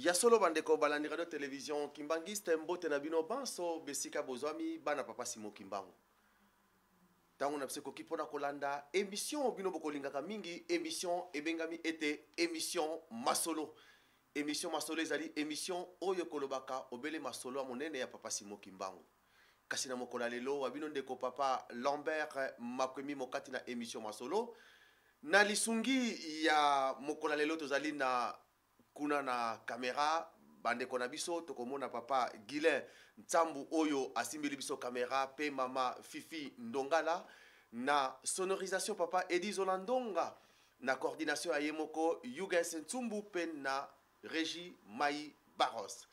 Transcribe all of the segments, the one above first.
Ya solo bandeko balandi radio television Kimbanguiste, mbote na bino banso besika bozwami, bana papa Simon Kimbangu. Ntango na biso ekoki mpona kolanda émission bino bokolingaka mingi, émission ebengami ete émission masolo. Émission masolo ezali émission oyo ekolobaka obele masolo ya monene ya papa Simon Kimbangu. Kasi na mokolo ya lelo wa bino ndeko papa Lambert Makwemi mokati na émission masolo. Na lisungi ya mokolo ya lelo tozali na kuna na kamera bandeko na biso, tokomona papa Guilain Ntsambu oyo asimbeli biso kamera, pe mama Fifi Ndongala na sonorisation, papa Edi Zola Ndonga na coordination ya ye moko Yugens Ntsumbu, pe na régie Mai Barros.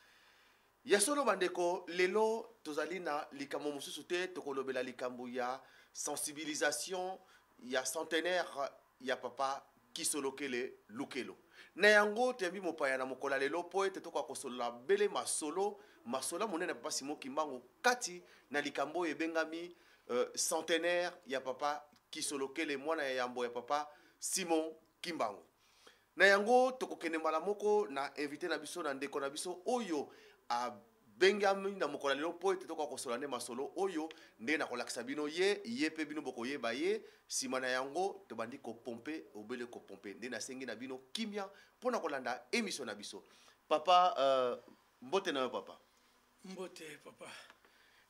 Ya solo bandeko, lelo tozali na likambo mosusu te, tokolobela likambo ya sensibilisation ya centenaire ya papa Kisolokele Lukelo. Na yango toyambi mopaya na mokolo ya lelo mpo ete tokoka kosolola bele masolo masolo monene ya papa Simon Kimbangu kati na likambo oyo ebengami centenaire ya papa Kisolokele, mwana ya yambo ya papa Simon Kimbangu. Na yango tokokende mbala moko na invité na biso, na ndeko na biso oyo abengami na mokolo ya lelo mpo ete tokoka kosolola nde masolo oyo. Nde nakolakisa bino ye, ye mpe bino bokoyeba ye. Nsima na yango tobandi kopompe, obele kopompe. Nde nasengi na bino kimia mpo na kolanda émission na biso. Papa, mbote na yo papa. Mbote papa.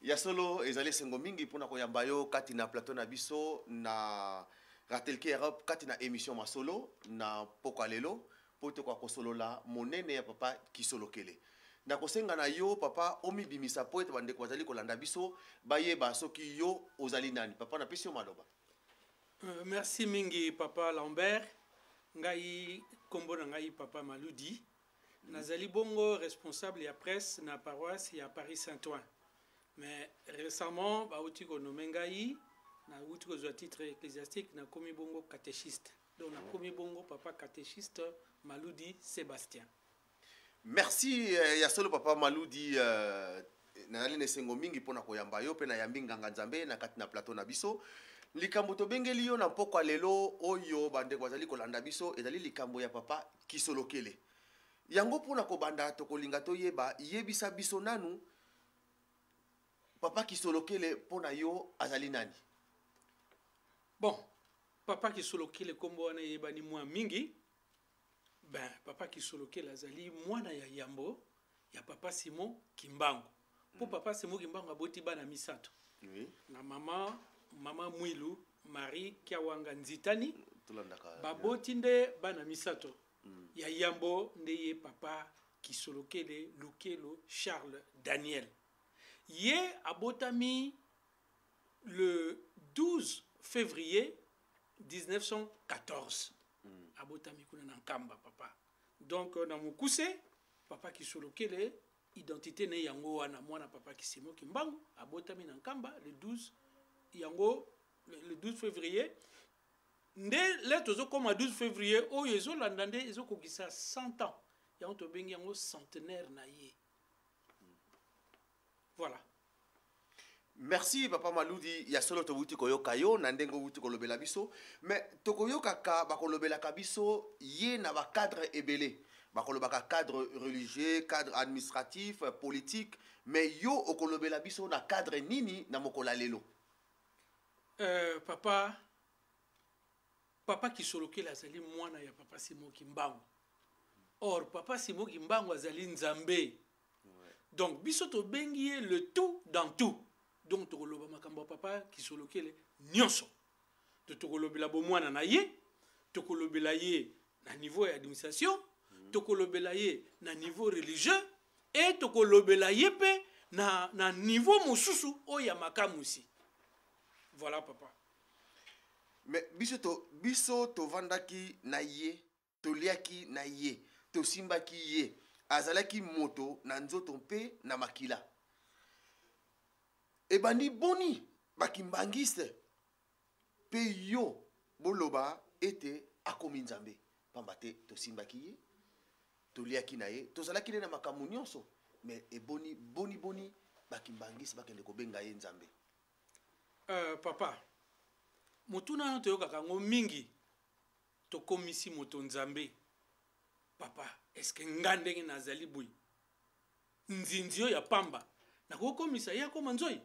Ya solo ezali esengo mingi mpona koyamba yo kati na plateau na biso na Ratelki Europe, kati na émission masolo na pokwa lelo, mpo tokoka kosolola monene ya papa Kisolokele. Nakosenga na yo papa omibimisa mpo ete bandeko bazali kolanda biso bayeba soki yo ozali nani. Papa, napesi yo maloba. Merci mingi papa Lambert. Ngai kombo na ngai papa Maludi. Nazali bongo responsable ya presse na paroisse ya Paris Saint-Ouen. Mais récemment bauti konommer ngai, nauti kozwa titre ecclésiastique, nakomi bongo catéchiste. Donc nakomi bongo papa catéchiste Maludi Sébastien. Merci ya solo papa Maludi, nazali na esengo mingi mpona koyamba yo mpe nayambi nganga Nzambe na kati na plateau na biso. Likambo tobengeli yo na mpokwa lelo oyo bandeko bazali kolanda biso ezali likambo ya papa Kisolokele. Yango mpona kobanda tokolinga toyeba, yebisa biso nanu papa Kisolokele mpona yo azali nani? Bon, papa Kisolokele kombo wana eyebani mwa mingi. Ben, papa Kisolokele azali mwana ya yambo ya papa Simon Kimbangu. Po papa Simon Kimbangu aboti bana misato. Na mama Mwilu Marie Kiawanga Nzitani. Baboti nde bana misato. Ya yambo nde ye papa Kisolokele Lukelo Charles Daniel. Ye abotami le 12 février 1914. Abotami kuna na Nkamba papa. Donc na mokuse papa Kisolokele identité ne yango wana, mwana papa Simon Kimbangu, abotami na Nkamba le 12 yango le 12 février. Nde le tozokoma 12 février oyo ezolanda nde ezokokisa 100 ans. Yango tobengi yango centenaire na ye. Voilà. Merci papa Maludi, ya solo towuti koyoka yo na ndenge owuti kolobela biso, mais tokoyokaka bakolobelaka biso ye na ba cadre ebele. Bakolobaka cadre religieux, cadre administratif, politique, mais yo okolobela biso na cadre nini na mokolo ya lelo? Papa Kisolokele azali mwana ya papa Simon Kimbangu. Or papa Simon Kimbangu azali Nzambe. Donc biso tobengi ye le tout dans tout. Donc tokoloba makambo ya papa Kisolokele nyonso. To tokolobela bomwana na ye, tokolobela ye na niveau ya administration, tokolobela ye na niveau religieux et tokolobela ye pe na niveau mosusu oyo ya makamusi. Voilà papa. Mais biso tovandaki na ye, toliaki na ye, tosimbaki ye, azalaki moto na nzoto mpe na makila. Ebandi boni bakimbangiste mpe yo boloba ete akomi Nzambe, pamba te tosimbaki ye, toliaki na ye, tozalaki nde na makambo nyonso, mais eboni boni boni bakimbangiste bakende kobenga ye Nzambe? Papa, motuna wana toyokaka yango mingi, tokomisi moto Nzambe. Papa, Eske nga ndenge nazali boye, nzinzi oyo ya pamba, nakokomisa ye akoma nzoi?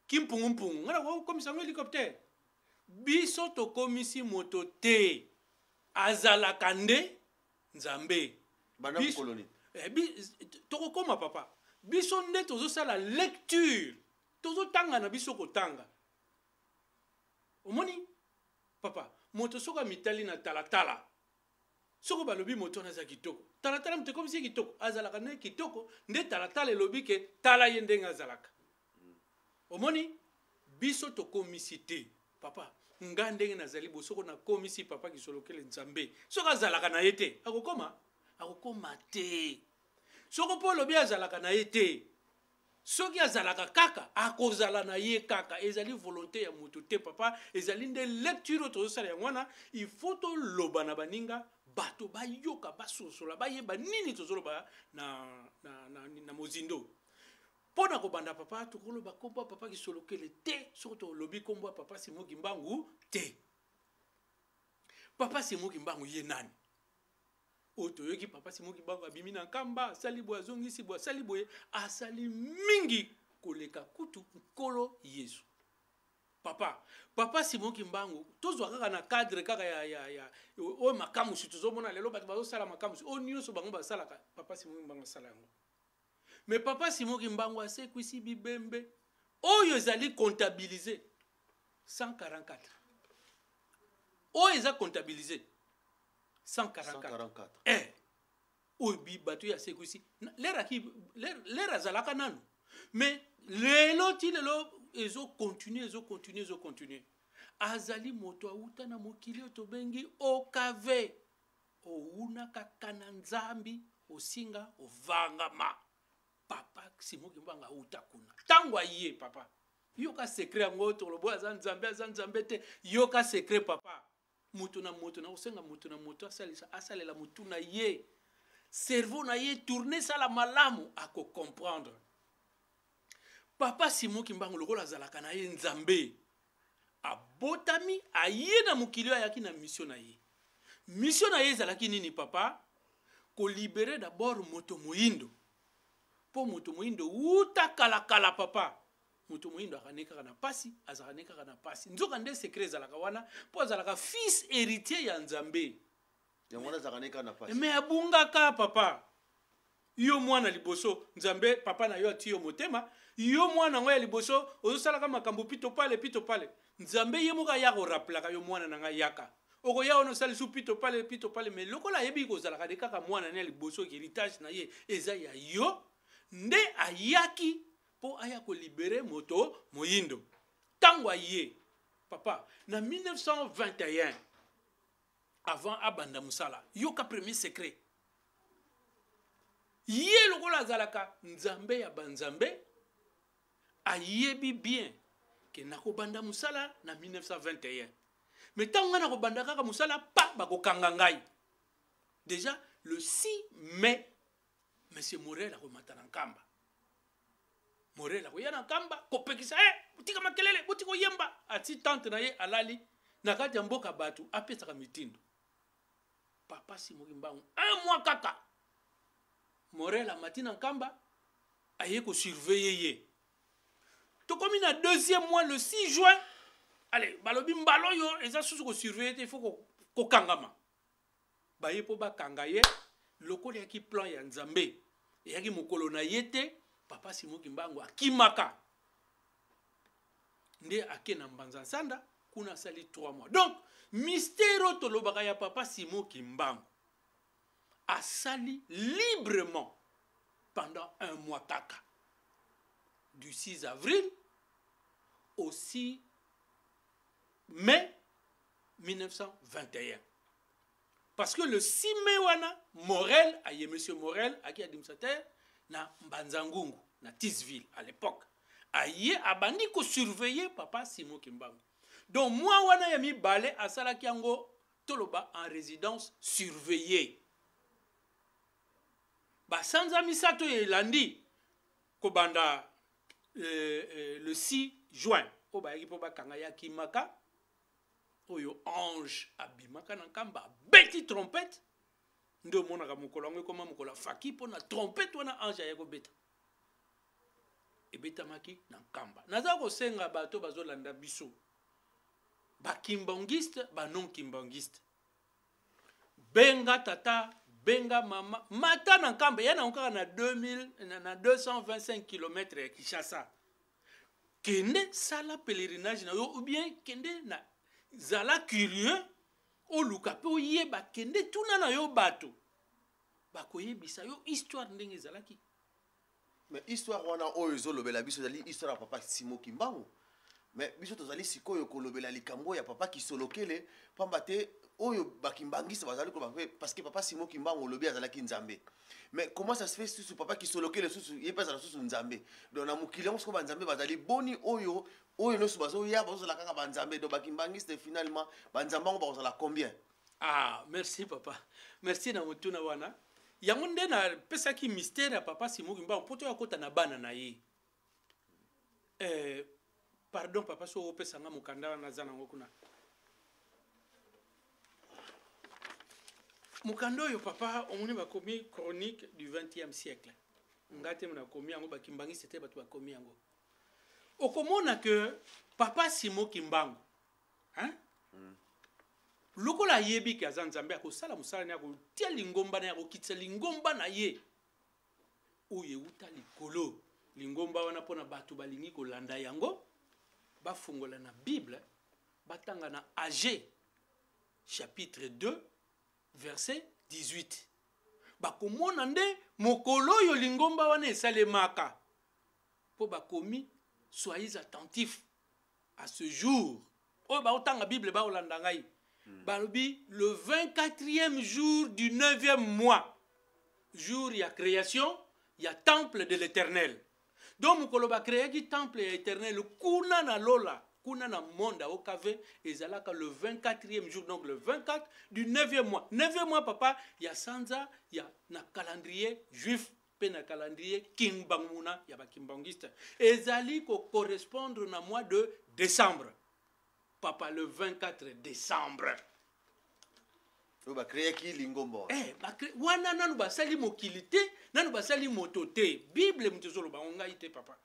Kimpungumpungu, nga nakokomisa yango hélicoptère? Biso tokomisi moto te, azalaka nde Nzambe. Banda mokolo nini? Eh, tokokoma papa. Biso nde tozosala lecture, tozotanga na biso kotanga. Omoni papa, moto soki amitali na talatala, soko balobi moto wana aza kitoko, talatala moto ekomisi ye kitoko, azalaka nde kitoko nde talatala elobi ke tala ye ndenge azalaka. Omoni, biso tokomisi te papa. Nga ndenge nazali bo, soko nakomisi papa Kisolokele Nzambe, soki azalaka na ye te, akokoma? Akokoma te. Soko mpo olobi azalaka na ye te, soki azalaka kaka, akozala na ye kaka. Ezali volonté ya moto te papa, ezali nde lecture oyo tozosala. Yango wana il faut toloba na baninga, bato bayoka, basosola, bayeba nini tozoloba na mozindo. Mpo na kobanda papa, tokoloba nkombo ya papa Kisolokele te soki tolobi nkombo ya papa Simon Kimbangu te. Papa Simon Kimbangu ye nani? Oyo toyoki papa Simon Kimbangu abimi na Nkamba, asali boye, azongisi boye, asali boye, asali mingi koleka kutu Nkolo Yesu. Papa Simon Kimbangu, tozwa kaka na cadre kaka ya oyo makamusi tozomona lelo, bato bazosala makamusi oyo nyonso bango basalaka, papa Simon Kimbangu asala yango. Mais papa Simon Kimbangu asekwisi bibembe oyo ezali comptabilise 144, oyo eza comptabilise 144. 144. Oyo bato oyo asekwisi lere azalaka nanu, mais lelo ti lelo ezocontinue, ezocontinue, ezocontinue. Azali moto awuta na mokili oyo tobengi Okave, owuna kaka na Nzambi, osinga ovangama. Papa Simon Kimbangu awuta kuna. Ntango aye papa, yoka secret yango, tolobo aza Nzambe, aza Nzambe te. Yoka secret papa, moto na moto na kosenga moto na moto asalisa, asalela motu na ye, cerveau na ye tourne, sala malamu, akocomprendre. Papa Simon Kimbangu lokola azalaka na ye Nzambe, abotami aye na mokili oyo, ayaki na mission na ye. Mission na ye ezalaki nini papa? Kolibere d'abord moto moyindo, mpo moto moyindo wuta kalakala papa, moto moyindo azalaka ne kaka na pasi, azalaka ne kaka na pasi. Nzoka nde secret ezalaka wana, mpo azalaka fils héritier ya Nzambe. Yango wana azalaka ne kaka na pasi. Mais abungaka papa. Yo mwana liboso, Nzambe papa na yo ati yo motema, yo mwana yango ya liboso ozosalaka makambo pito pale pito pale. Nzambe ye moko aya korappelaka yo, mwana na ngai yaka. Okoya wana osali su pito pale pito pale, mais lokola ayebi kozalaka de kaka mwana na ya liboso, héritage na ye eza ya yo, nde ayaki mpo aya kolibere moto moyindo. Ntango aye papa na 1921, avant abanda mosala, yoka premier secret. Ye lokola azalaka Nzambe ya banzambe, ayebi bien ke nakobanda mosala na 1921, mais ntango ngai nakobanda kaka mosala pa bakokanga ngai déjà le 6 mai. Monsieur Morel akomata na Nkamba, Morel akoya na Nkamba kopekisa, botika makelele, botika koyemba. Ati tante na ye alali na kati ya mboka, bato apesaka mitindo. Papa Simon Kimbangu un mois kaka, Morel amati na Nkamba, aye kosurveille ye. Tokomi na deuxième mois, le 6 juin. Allez, balobi mbala oyo eza susu kosurveille te, il faut kokangama. Baye mpo bakanga ye, lokola eyaki plan ya Nzambe, eyaki mokolo na ye te. Papa Simon Kimbangu akimaka nde ake na Mbanza Nsanda, kuna asali 3 mois. Donc mystère oyo tolobaka ya papa Simon Kimbangu, asali librement pendant un mois kaka, du 6 avril au 6 mai 1921. Parce que le 6 mai wana, Morel aye, monsieur Morel aki administrateur na Mbanza-Ngungu, na Tisville à l'époque, aye abandi kosurveiller papa Simon Kimbangu. Donc mwa wana ya mibale asalaki yango toloba en résidence surveillée. Basanza misato oyo elandi kobanda le 6 juin oyo bayaki mpo bakanga ye, akimaka. Oyo ange abimaka na Nkamba, abeti trompette. Nde omonaka mokolo yango ekoma mokolo ya faki mpo na trompete wana ange aye kobeta. Ebetamaki na Nkamba. Naza kosenga bato bazolanda biso, bakimbangiste, ba non kimbangiste, benga tata, benga mama, mata na Nkamba. Ya nango kaka na 2000, na 225 km ya Kinshasa. Kende sala pèlerinage na yo, ou bien kende na zala curieux, oluka mpe oyeba, kende tuna na yo bato bakoyebisa yo histoire ndenge ezalaki. Mais histoire wana oyo ezolobela biso ezali histoire ya papa Simo Kimbangu. Mais biso tozali sikoyo kolobela likambo ya papa Kisolokele, pamba te oyo bakimbangisa bazali koloba mpe, parce que papa Simo Kimbangu olobi azalaki Nzambe. Mais comment ça se fait susu papa Kisolokele susu ye mpe azala susu Nzambe? Donc na mokili yango sikoyo banzambe bazali boni? Oyo nyonso bazoya bazozala kaka banzambe. Donc bakimbangiste, finalement banzambe yango bakozala combien? Ah, merci papa, merci na motuna wana. Yango nde napesaki mystère ya papa Simo Kimbangu mpo toya kota na bana na ye. Pardon papa, so opesanga mokanda wana, naza nango kuna. Mokanda oyo papa, omoni bakomi Chronique du 20e siècle. Nga te nakomi yango, bakimbangisi te bato bakomi yango. Okomona ke papa Simo Kimbangu, hein? Lokola ayebi ke aza Nzambe, akosala mosala na ye, akotia lingomba na ye, akokitisa lingomba na ye oyo euta likolo. Lingomba wana, mpona bato balingi kolanda yango, bafungola na Bible, batanga na Aggée chapitre 2 verset 18. Bakomona nde mokolo oyo lingomba wana esalemaka, mpo bakomi: "Soyez attentifs à ce jour." Oyo baotanga Bible, baolanda ngai. Balobi le 24e jour du 9e mois, jour ya création ya temple de l'Éternel. Donc mokolo bacréaki temple ya Éternel kuna na lola, kuna na monde ya okave, ezalaka le 24e jour, donc le 24 du 9e mois. 9e mois papa, ya sanza ya na calendrier juif mpe na calendrier kimbanguna ya bakimbangiste, ezali kocorrespondre na mois de décembre papa, le 24 décembre. Oyo bacréaki lingomba wana. Wana nanu basali mokili te, nanu basali moto te. Bible moto ezoloba ngo, ngai te papa.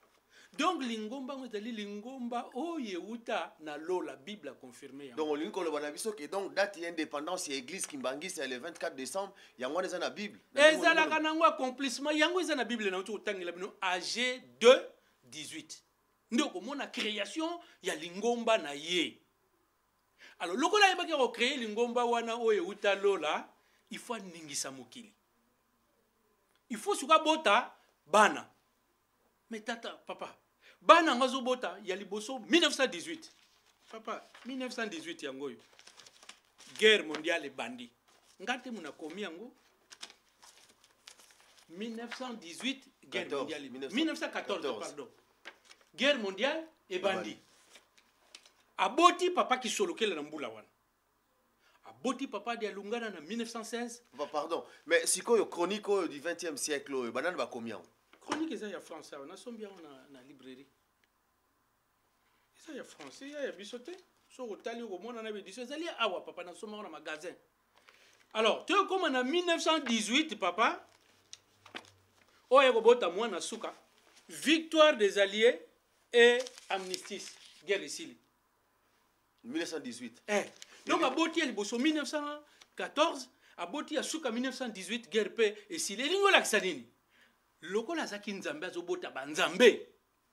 Donc lingomba yango ezali lingomba oyo euta na lola. Bible aconfirme yango. Donc olingi koloba na biso ke donc date ya indépendance ya église kimbangiste ya le 24 décembre, yango wana eza na Bible? Na ndenge ezalaka nango accomplissement yango eza na Bible. Nauti kotangela bino Aggée 2 18, nde okomona création ya lingomba na ye. Alors lokola ayebaki akocréer lingomba wana oyo euta lola, il faut aningisa mokili, il faut suka abota bana. Mais tata, papa, bana yango azobota ya liboso 1918 papa, 1918 yango oyo guerre mondiale ebandi. Nga te nakomi yango. 1918 guerre 14, mondiale 1914. 1914, pardon, guerre mondiale ebandi. Aboti papa Kisolokele na mbula wana, aboti papa Dialungana na 1916. Pardon, mais sikoyo chronique oyo du 20e siècle oyo, banani bakomi yango? Chronique eza ya français. Awa nasombi yango na librairie. Eza ya français, eza ya biso te. Soki otali, okomona na édition ezali awa papa, nasombi yango na magasin. Alors toyokóma na 1918 papa, oyo ekobota mwana suka, victoire des alliés et armistice, guerre esili. 1918. Donc aboti ya liboso 1914, aboti ya suka 1918, guerre mpe esili. Elingi olakisa nini? Lokola azalaki Nzambe, azobota banzambe.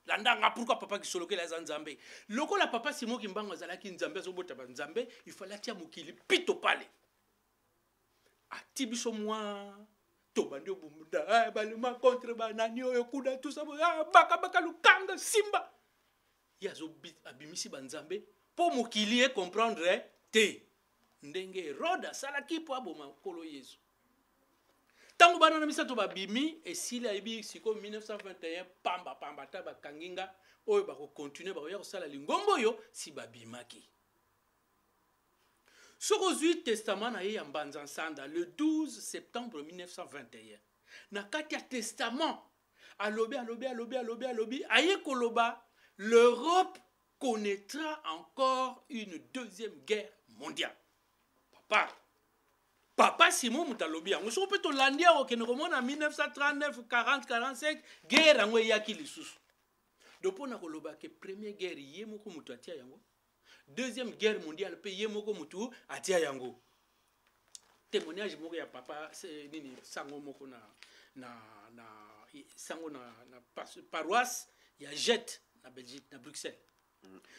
Landanga, pourquoi papa Kisolokele aza Nzambe? Lokola papa Simo Kimbangu azalaki Nzambe, azobota banzambe, il fallait atia mokili pito pale. Ati biso mwa tobandi obunda, balema contre banani oyo kuna, tusa bakabaka lukanga simba. Ye abimisi banzambe mpo mokili ecomprendre te ndenge Herode asalaki mpo aboma Nkolo Yesu. Ntango bana na misato babimi, esili. Ayebi sikoyo 1921 pamba pamba, ata bakangi nga, oyo bakocontinuer, bakoya kosala lingomba oyo si babimaki. Soki ozwi testament na ye ya Mbanza Nsanda, le 12 septembre 1921, na kati ya testament alobi, alobi, alobi, alobi, alobi, aye koloba: "L'Europe connaîtra encore une deuxième guerre mondiale." Papa, Papa Simon moto alobi yango. Soko mpe tolandi yango, okende komona 1939, 40, 45, guerre yango eyaki lisusu. Donc mpo na koloba ke première guerre ye moko moto atia yango, deuxième guerre mondiale mpe ye moko moto atia yango. Témoignage moko ya papa nini sango moko na, na, na sango na, na paroisse ya Jette na Belgique, na Bruxelles.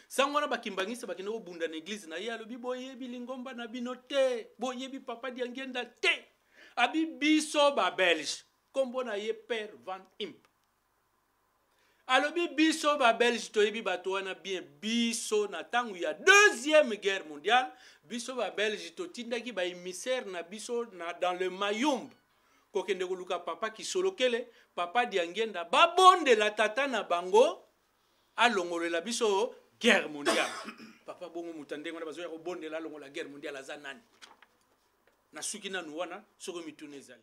Sango wana bakimbangisa bakende kobunda na eglise na ye, alobi boyebi lingomba na bino te, boyebi papa Diangienda te, abi biso ba belge, kombo na ye Père Van Imp. Alobi biso ba belge toyebi bato wana bien, biso na ntango ya deuxième guerre mondiale, biso ba belge totindaki ba émissaire na biso na, dans le Mayombe, kokende koluka papa Kisolokele, papa Diangienda, babondela tata na bango alongolela biso guerre mondiale. Papa bongo moto ndenge wana bazoya kobondela alongola guerre mondiale, aza nani? Nasuki nanu wana, soki mituna ezali.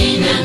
Inanga.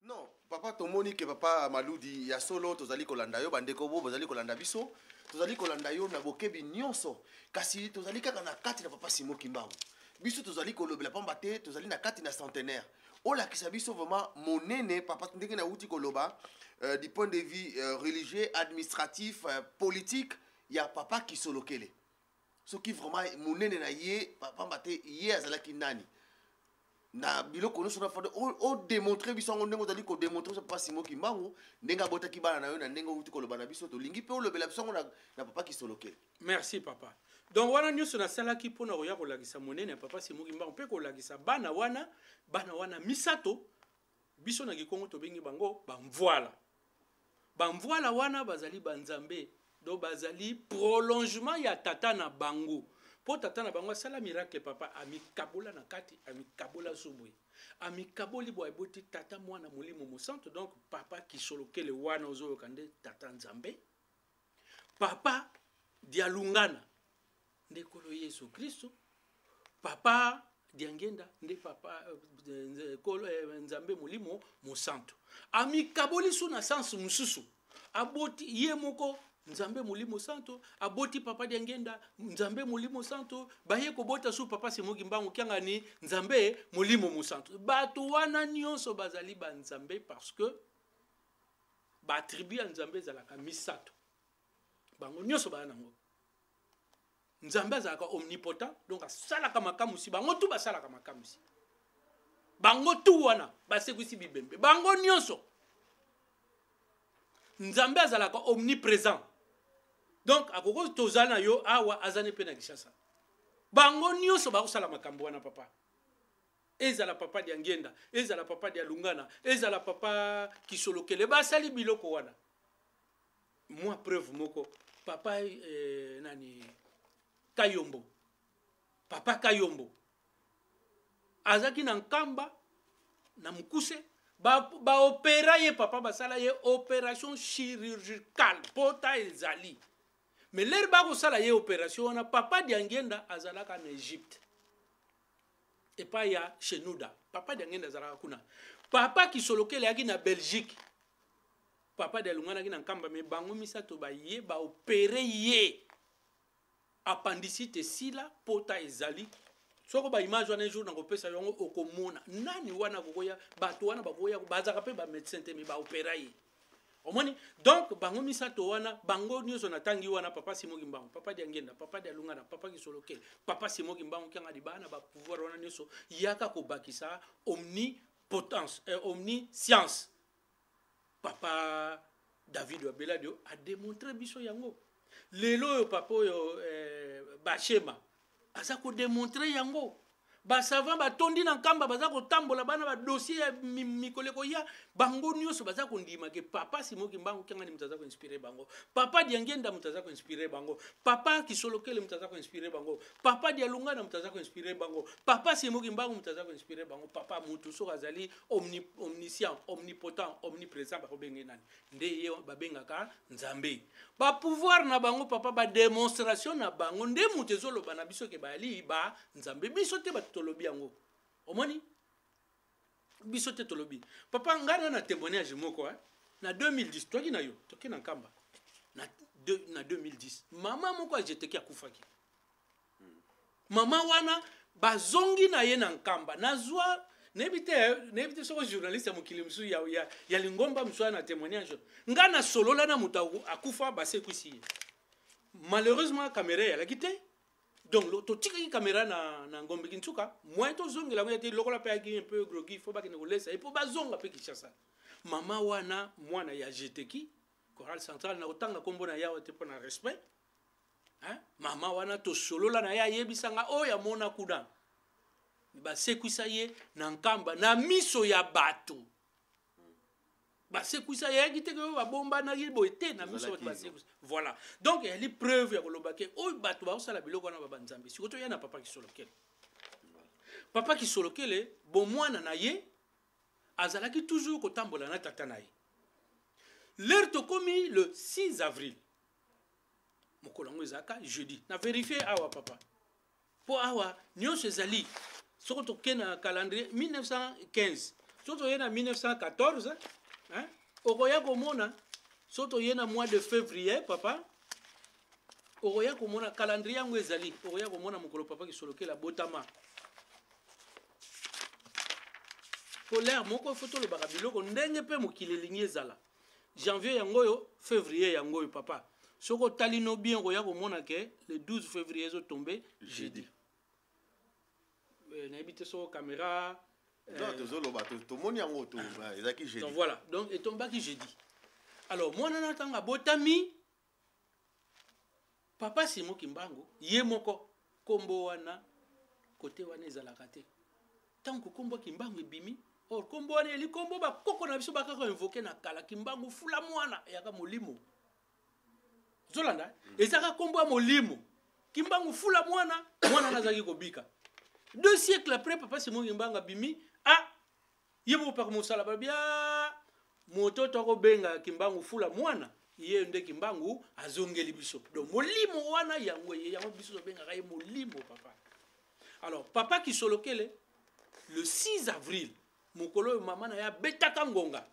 Non, papa tomoni ke papa Maludi ya solo tozali kolanda yo bandeko bo bozali kolanda biso tozali kolanda yo na bokebi nyonso kasi tozali kaka na kati na papa Simon Kimbangu biso tozali kolobela pamba te tozali na kati na centenaire olakisa biso vraiment monene papa ndenge nauti koloba du point de vue religieux administratif politique ya papa Kisolokele soki vraiment monene na ye pamba te ye azalaki nani na biloko nyonso na fanda odemontre biso yango ndenge ozali kodemontre biso papa Simon Kimbangu ndenge abotaki bana na yo na ndenge outi koloba na biso tolingi mpe olobela biso yango na papa Kisolokele. Merci papa. Donc wana nyonso nasalaki mpona koya kolakisa monene ya papa Simon Kimbangu mpe kolakisa bana wana, bana wana misato biso na Kikongo tobengi bango bamvwala. Bamvwala wana bazali banzambe, donc bazali prolongement ya tata na bango. Po tata na bango asala miracle papa, amikabola na kati, amikabola zubwe. Amikaboli boye boti tata mwana molimo mosantu, donc papa Kisolokele wana ozoyoka nde tata Nzambe. Papa Dialungana nde Nkolo Yesu Kristo. Papa Diangenda nde papa Nzambe molimo mosantu. Amikaboli su na sens mosusu. Aboti ye moko Nzambe Molimo Santo, aboti Papa Diangenda Nzambe Molimo Santo, baye kobota su Papa Simon Kimbangu Kiangani Nzambe Molimo Mosanto. Bato wana nyonso bazali ba Nzambe parce que ba attribut ya Nzambe ezalaka misato. Bango nyonso baya nango. Nzambe azalaka omnipotent, donc asalaka makamwisi, bango tu basalaka makamwisi. Bango tu wana basekwisi bibembe, bango nyonso. Nzambe azalaka omnipresent, donc akoki tozala na yo awa, azali mpe na Kinshasa. Bango nyonso bakosala makambo wana papa. Ezala Papa Diangienda, ezala Papa Dialungana, ezala Papa Kisolokele, basali biloko wana. Mwa preuve moko, papa nani Kayombo, Papa Kayombo azalaki na Nkamba na mokuse, baopera ba ye papa, basala ye opération chirurgicale, pota ezali. Mais l'heure bakosala ye opération wana, Papa Diangienda azalaka na Égypte epai ya Shenouda. Papa Diangienda azalaka kuna. Papa Kisolokele ayaki na Belgique, Papa Dialunganaki na Nkamba, me bango misato baye baopere ye appendicite esila, pota ezali. Soko ba image wana, un jour nakopesa yango, okomona nani wana akokoya. Bato wana bakoya, bazalaka mpe bamédecin te, me baopera ye, omoni. Donc bango misato wana, bango nyonso natangi wana, Papa Simon Kimbangu, Papa Diangenda, Papa Dialungana, Papa Kisolokele, Papa Simon Kimbangu Kiangani, bana bapouvoir wana nyonso yaka kobakisa omnipotence, omniscience. Papa David Wabeladio adémontre biso yango. Lelo oyo papa oyo Bashema aza kodémontre yango. Basavant batondi na Nkamba, baza kotambola bana badossier ya mikolo ekoya. Bango nyonso baza kondima ke Papa Simon Kimbangu Kiangani moto aza koinspire bango, Papa Diangenda moto aza koinspire bango, Papa Kisolokele moto aza koinspire bango, Papa Dialungana moto aza koinspire bango, Papa Simon Kimbangu moto aza koinspire bango. Papa mutu soki azali omniscient, omnipotent, omniprésent, bakobenge nani? Nde ye babengaka Nzambe. Bapouvoir na bango papa, badémonstration na bango nde moto ezoloba na biso ke bayali ba Nzambe. Biso te bato tolobi yango, omoni, biso te tolobi. Papa, ngai na témoignage moko, eh? Na 2010 toki na yo, toki na Nkamba na 2010, mama moko ajeteki, akufaki. Mama wana bazongi na ye na Nkamba. Nazwa, nayebi te soko journaliste ya mokili mosusu ya lingomba mosusu aya na témoignage. Ngai nasolola na moto akufa, basekwisi ye. Malheureusement caméra eyalaki te, donc totikaki caméra na Ngombe Kinsuka. Moyen tozongela yango ya te, lokola mpe ayaki un peu groggy, fo bakende kolesa ye mpo bazonga mpe Kinshasa. Mama wana, mwana ya Jeteki, chorale centrale, na kotanga nkombo na yawa te mpo na respect, hein? Mama wana tosolola na ye, ayebisanga oyo amona kuna, basekwisa ye na Nkamba na miso ya bato. Basekwisa ye, ayaki te ke oyo babombanaki boye te, na miso ya bato basekwisa. Voilà, donc eyali preuve ya koloba ke oyo bato baosala biloko wana baba Nzambe. Sikoyo toya na Papa Kisolokele. Papa Kisolokele, bomwana na ye azalaki toujours kotambola na tata na ye. L'heure tokomi le 6 avril, mokolo yango ezalaka jeudi. Na vérifie awa papa, mpo awa nyonso ezali. Soki toke na calendrier 1915, soki toye na 1914, hein, okoya komona. Soki toye na mois de février papa, okoya komona calendrier yango ezali, okoya komona mokolo Papa Kisolokele abotama. Po l'heure moko fo tolobaka biloko ndenge mpe mokili elingi ezala. Janvier yango oyo, février yango oyo papa, soki otali no bien, okoya komona ke le 12 février ezotombe jeudi. Nayebi te soko caméra. Non, tozoloba, tomoni yango, ezalaki jeudi. Donc voilà, donc etombaki jeudi. Alors mwana na ntango abotami, Papa Simon Kimbangu ye moko, nkombo wana kote wana ezalaka te. Ntango nkombo Kimbangu ebimi, or nkombo wana eli nkombo bakoko na biso bakaka invoke na kala. Kimbangu fula mwana eyaka molimo, ozolanda, ezalaka nkombo ya molimo. Kimbangu fula mwana, mwana wana azalaki kobika. 2 siècles après, Papa Simon Kimbangu abimi, ah, ye moko paka mosala balobi: "Ah, moto tokobenga Kimbangu fula mwana, ye nde Kimbangu azongeli biso." Donc molimo wana yango ye, yango biso tobengaka ye molimo papa. Alors Papa Kisolokele, le 6 avril, mokolo oyo mama na ye abetaka ngonga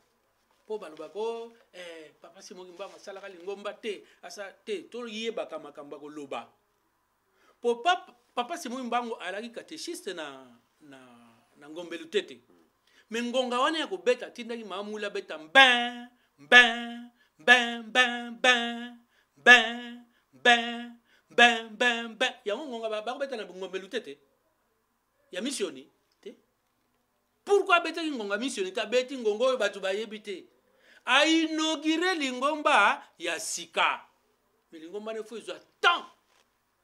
mpo balobaka o eh, Papa Simon Kimbangu asalaka lingomba te, asa te. Toyebaka makambo ya koloba. Po papa Simon Kimbangu alaki catéchiste na Ngombe Lutete. Mais ngonga wana ya kobeta atindaki mama Mwila abeta mbin, mbin, mbin, mbin, mbin, mbin, mbin, mbin, mbin, mbin. Yango ngonga bakobeta na Ngombe Lutete ya missioni te. Pourquoi abetaki ngonga missioni te? Abeti ngonga oyo bato bayebi te. A inauguré lingomba ya sika. Mais lingomba ne faut ezwa temps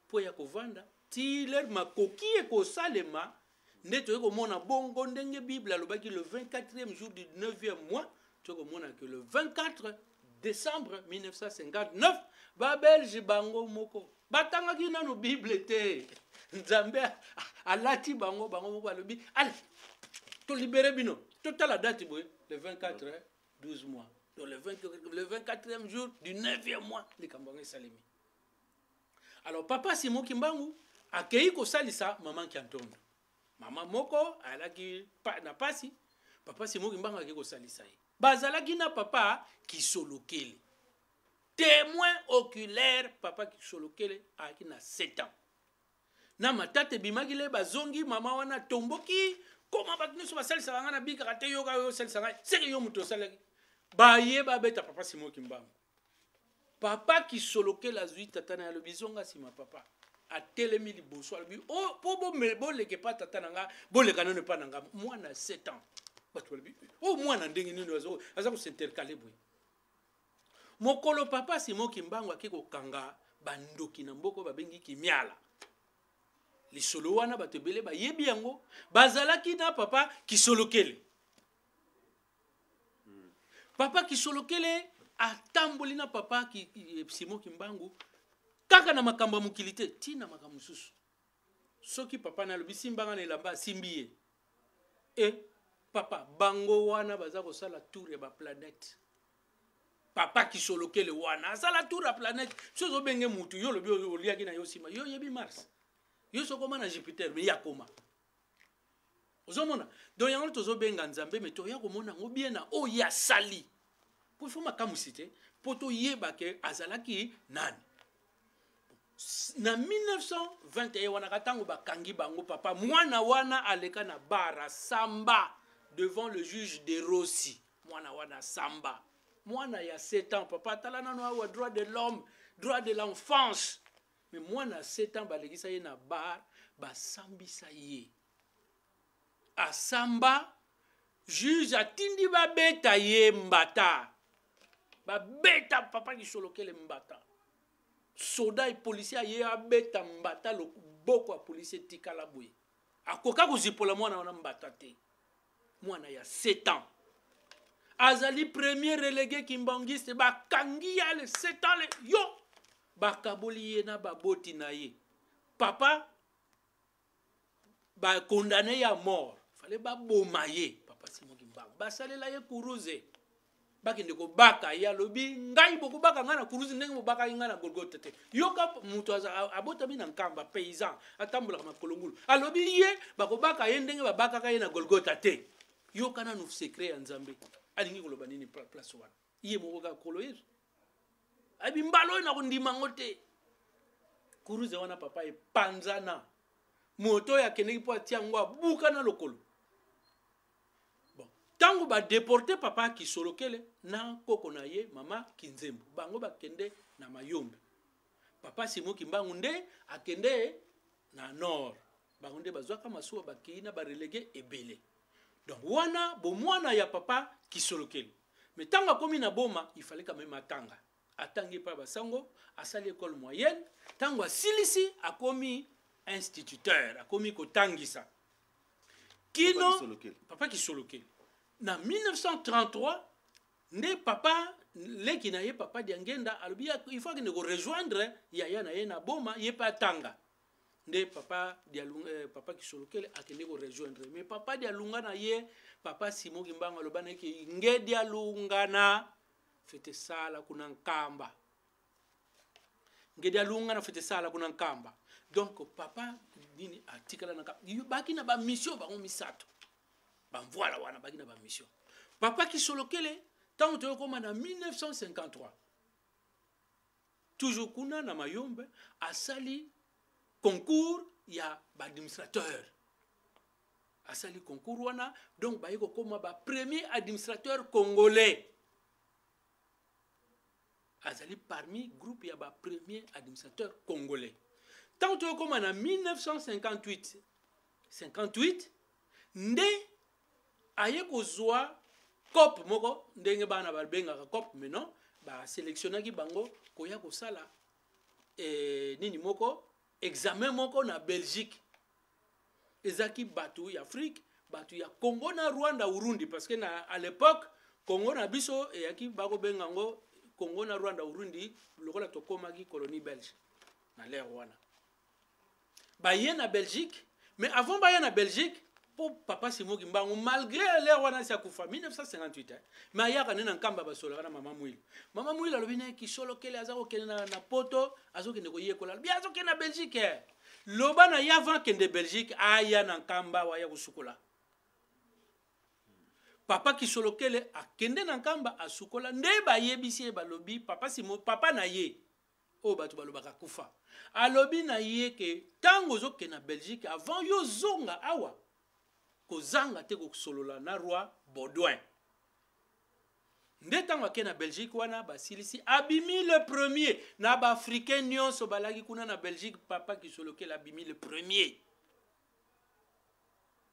po ya kovanda ti leur makoki ekosalema nde toyei komona bongo ndenge Bible alobaki le 24e jour du 9e mois. Toyei komona que le 24 décembre 1959 ba Belge bango moko batangaki nanu Bible te. Nzambe alati bango, bango moko balobi allez tolibere bino, totala date boye le 24 12 mois, donc le 24e jour du 9e mois likambo yango esalemi. Alors papa Simon Kimbangu akei kosalisa mama Kiantondo, mama moko alaki na pasi. Papa Simon Kimbangu akei kosalisa ye, bazalaki na papa Kisolokele, témoin oculaire. Papa Kisolokele ayaki na 7 ans na matata ebimaki le bazongi mama wana tomboki koma bato nyonso basalisaka ngai na bikaka te, yoka yo osalisa ngai seke yo moto osalaki baye babeta papa Simon Kimbangu. Papa Kisolokele azwi tata na ye alobi zonga nsima. Papa atelemi liboso alobi oh, po boleka epa tata na nga, boleka nano epa na nga. Mwana 7 ans, bato balobi o oh, mwana ndenge nini aza kosintercale boye. Mokolo papa Simon Kimbangu ake kokanga bandoki na mboka babengi Kimiala, lisolo wana bato ebele bayebi yango, bazalaki na papa Kisolokele. Papa Kisolokele atamboli na papa Simon Kimbangu kaka na makambo ya mokili te, ntina makambo mosusu. Soki papa na alobi simbanga na elamba, asimbi ye. E papa bango wana baza kosala tour ya baplanète. Papa Kisolokele wana asala tour ya planète. So ozobenge mutu yo olobi oliaki na yo nsima, yo oyebi Mars, yo sokoma na Jupiter, me ya koma ozomona. Donc yango tozobenga Nzambe, me toya komona yango bien na oyo asali, po ifo makamwisi te, mpo toyeba ke azalaki nani. Na 1921 wana ka ntango bakangi bango, papa mwana wana aleka na bara samba devant le juge de Rossi. Mwana wana samba, mwana ya 7 ans. Papa atala nano awa droit de l'homme, droit de l'enfance, mais mwana ya 7 ans balekisa ye na bar, basambisa ye, asamba, juge atindi babeta ye mbata, babeta papa Kisolokele mbata. Soda e policier aye abeta mbata, loboko ya policier etikala boye, akoka kozipola mwana wana mbata te. Mwana ya 7 ans azali premier relégué kimbangiste, bakangi ye ale 7 ans le yo bakaboli ye na baboti na ye. Papa bakondane ya mort, fale baboma ye. Papa Simon Kimbangu basalela ye kuruze, bakende kobaka ye, alobi ngai bokobaka ngai na kuruze ndenge bobakaki ngai na Golgotha te. Yoka moto abotami na Nkamba, paysan, atambolaka makolo ngulu, alobi ye bakobaka ye ndenge babakaka ye na Golgotha te. Yoka nanu secret ya Nzambe, alingi koloba nini place wana? Ye moko kaka kolo Yesu ayebi mbala oyo nakondima yango te. Kuruze wana papa epanzana, moto oyo akendeki mpo atia yango abuka na lokolo. Bon, ntango badeporte papa Kisolokele na koko na ye mama Kinzembo, bango bakende na Mayombe. Papa Simon Kimbangu nde akende na nord, bango nde bazwaka masuwa bakei na barelege ebele. Donc wana bomwana ya papa Kisolokele. Mais ntango akomi na Boma, il fallait quand même atanga, atangi epai basango, asali école moyenne. Ntango asilisi, akomi instituteur, akomi kotangisa kino papa Kisolokele na 1933 nde papa leki na ye papa Diangenda alobi il faut akende korejoindre yaya na ye na Boma, ye mpe atanga. Nde papa Dialunga, papa Kisolokele akende korejoindre. Mais papa Dialunga na ye, papa Simon Kimbangu aloba na ye ke nge Dialunga na fete sala kuna Nkamba, nge Dialunga na fete sala kuna Nkamba. Donc papa nini atikala na Nkamba, baki na bamission bango misato, bamvwala wana baki na bamission. Papa Kisolokele Ntango toyokoma na 1953, toujours kuna na Mayombe, asali concours ya baadministrateur. Asali concours wana, donc baye kokoma ba premier administrateur congolais. Azali parmi groupe ya ba premier administrateur congolais. Ntango toyokoma na 1958, 58 nde aye kozwa cop moko, ndenge bana babengaka cop, mais non, baselectionnaki bango koya kosala nini moko, examen moko na Belgique. Ezalaki bato ya Afrique, bato ya Congo na Rwanda, Urundi, parce que na, à l'époque, Congo na biso eyaki bakobenga yango Congo na Rwanda, Urundi, lokola tokomaki colonie belge na l'ère wana. Baye na Belgique, mais avant baye na Belgique, po papa Simon Kimbangu, malgré l'ère wana si akufa 1958, hein, mais ayaka ne na Nkamba, basolaka na mama Mwilu. Mama Mwilu alobi na ye Kisolokele aza kokende na poto, azokende koyekola. Alobi azokende na Belgique, hein. Loba na ye avant kende Belgique, aya na Nkamba waya kosukola. Papa Kisolokele akende na Nkamba asukola, nde bayebisi ye, balobi papa Simon, papa na ye oyo bato balobaka kufa, alobi na ye ke ntango ozokende na Belgique, avant yo zonga awa, kozanga te kosolola na roi Baudouin. Nde ntango ake na Belgique wana, basilisi, abimi le premier na baafricain nyonso balaki kuna na Belgique. Papa Kisolokele abimi le premier.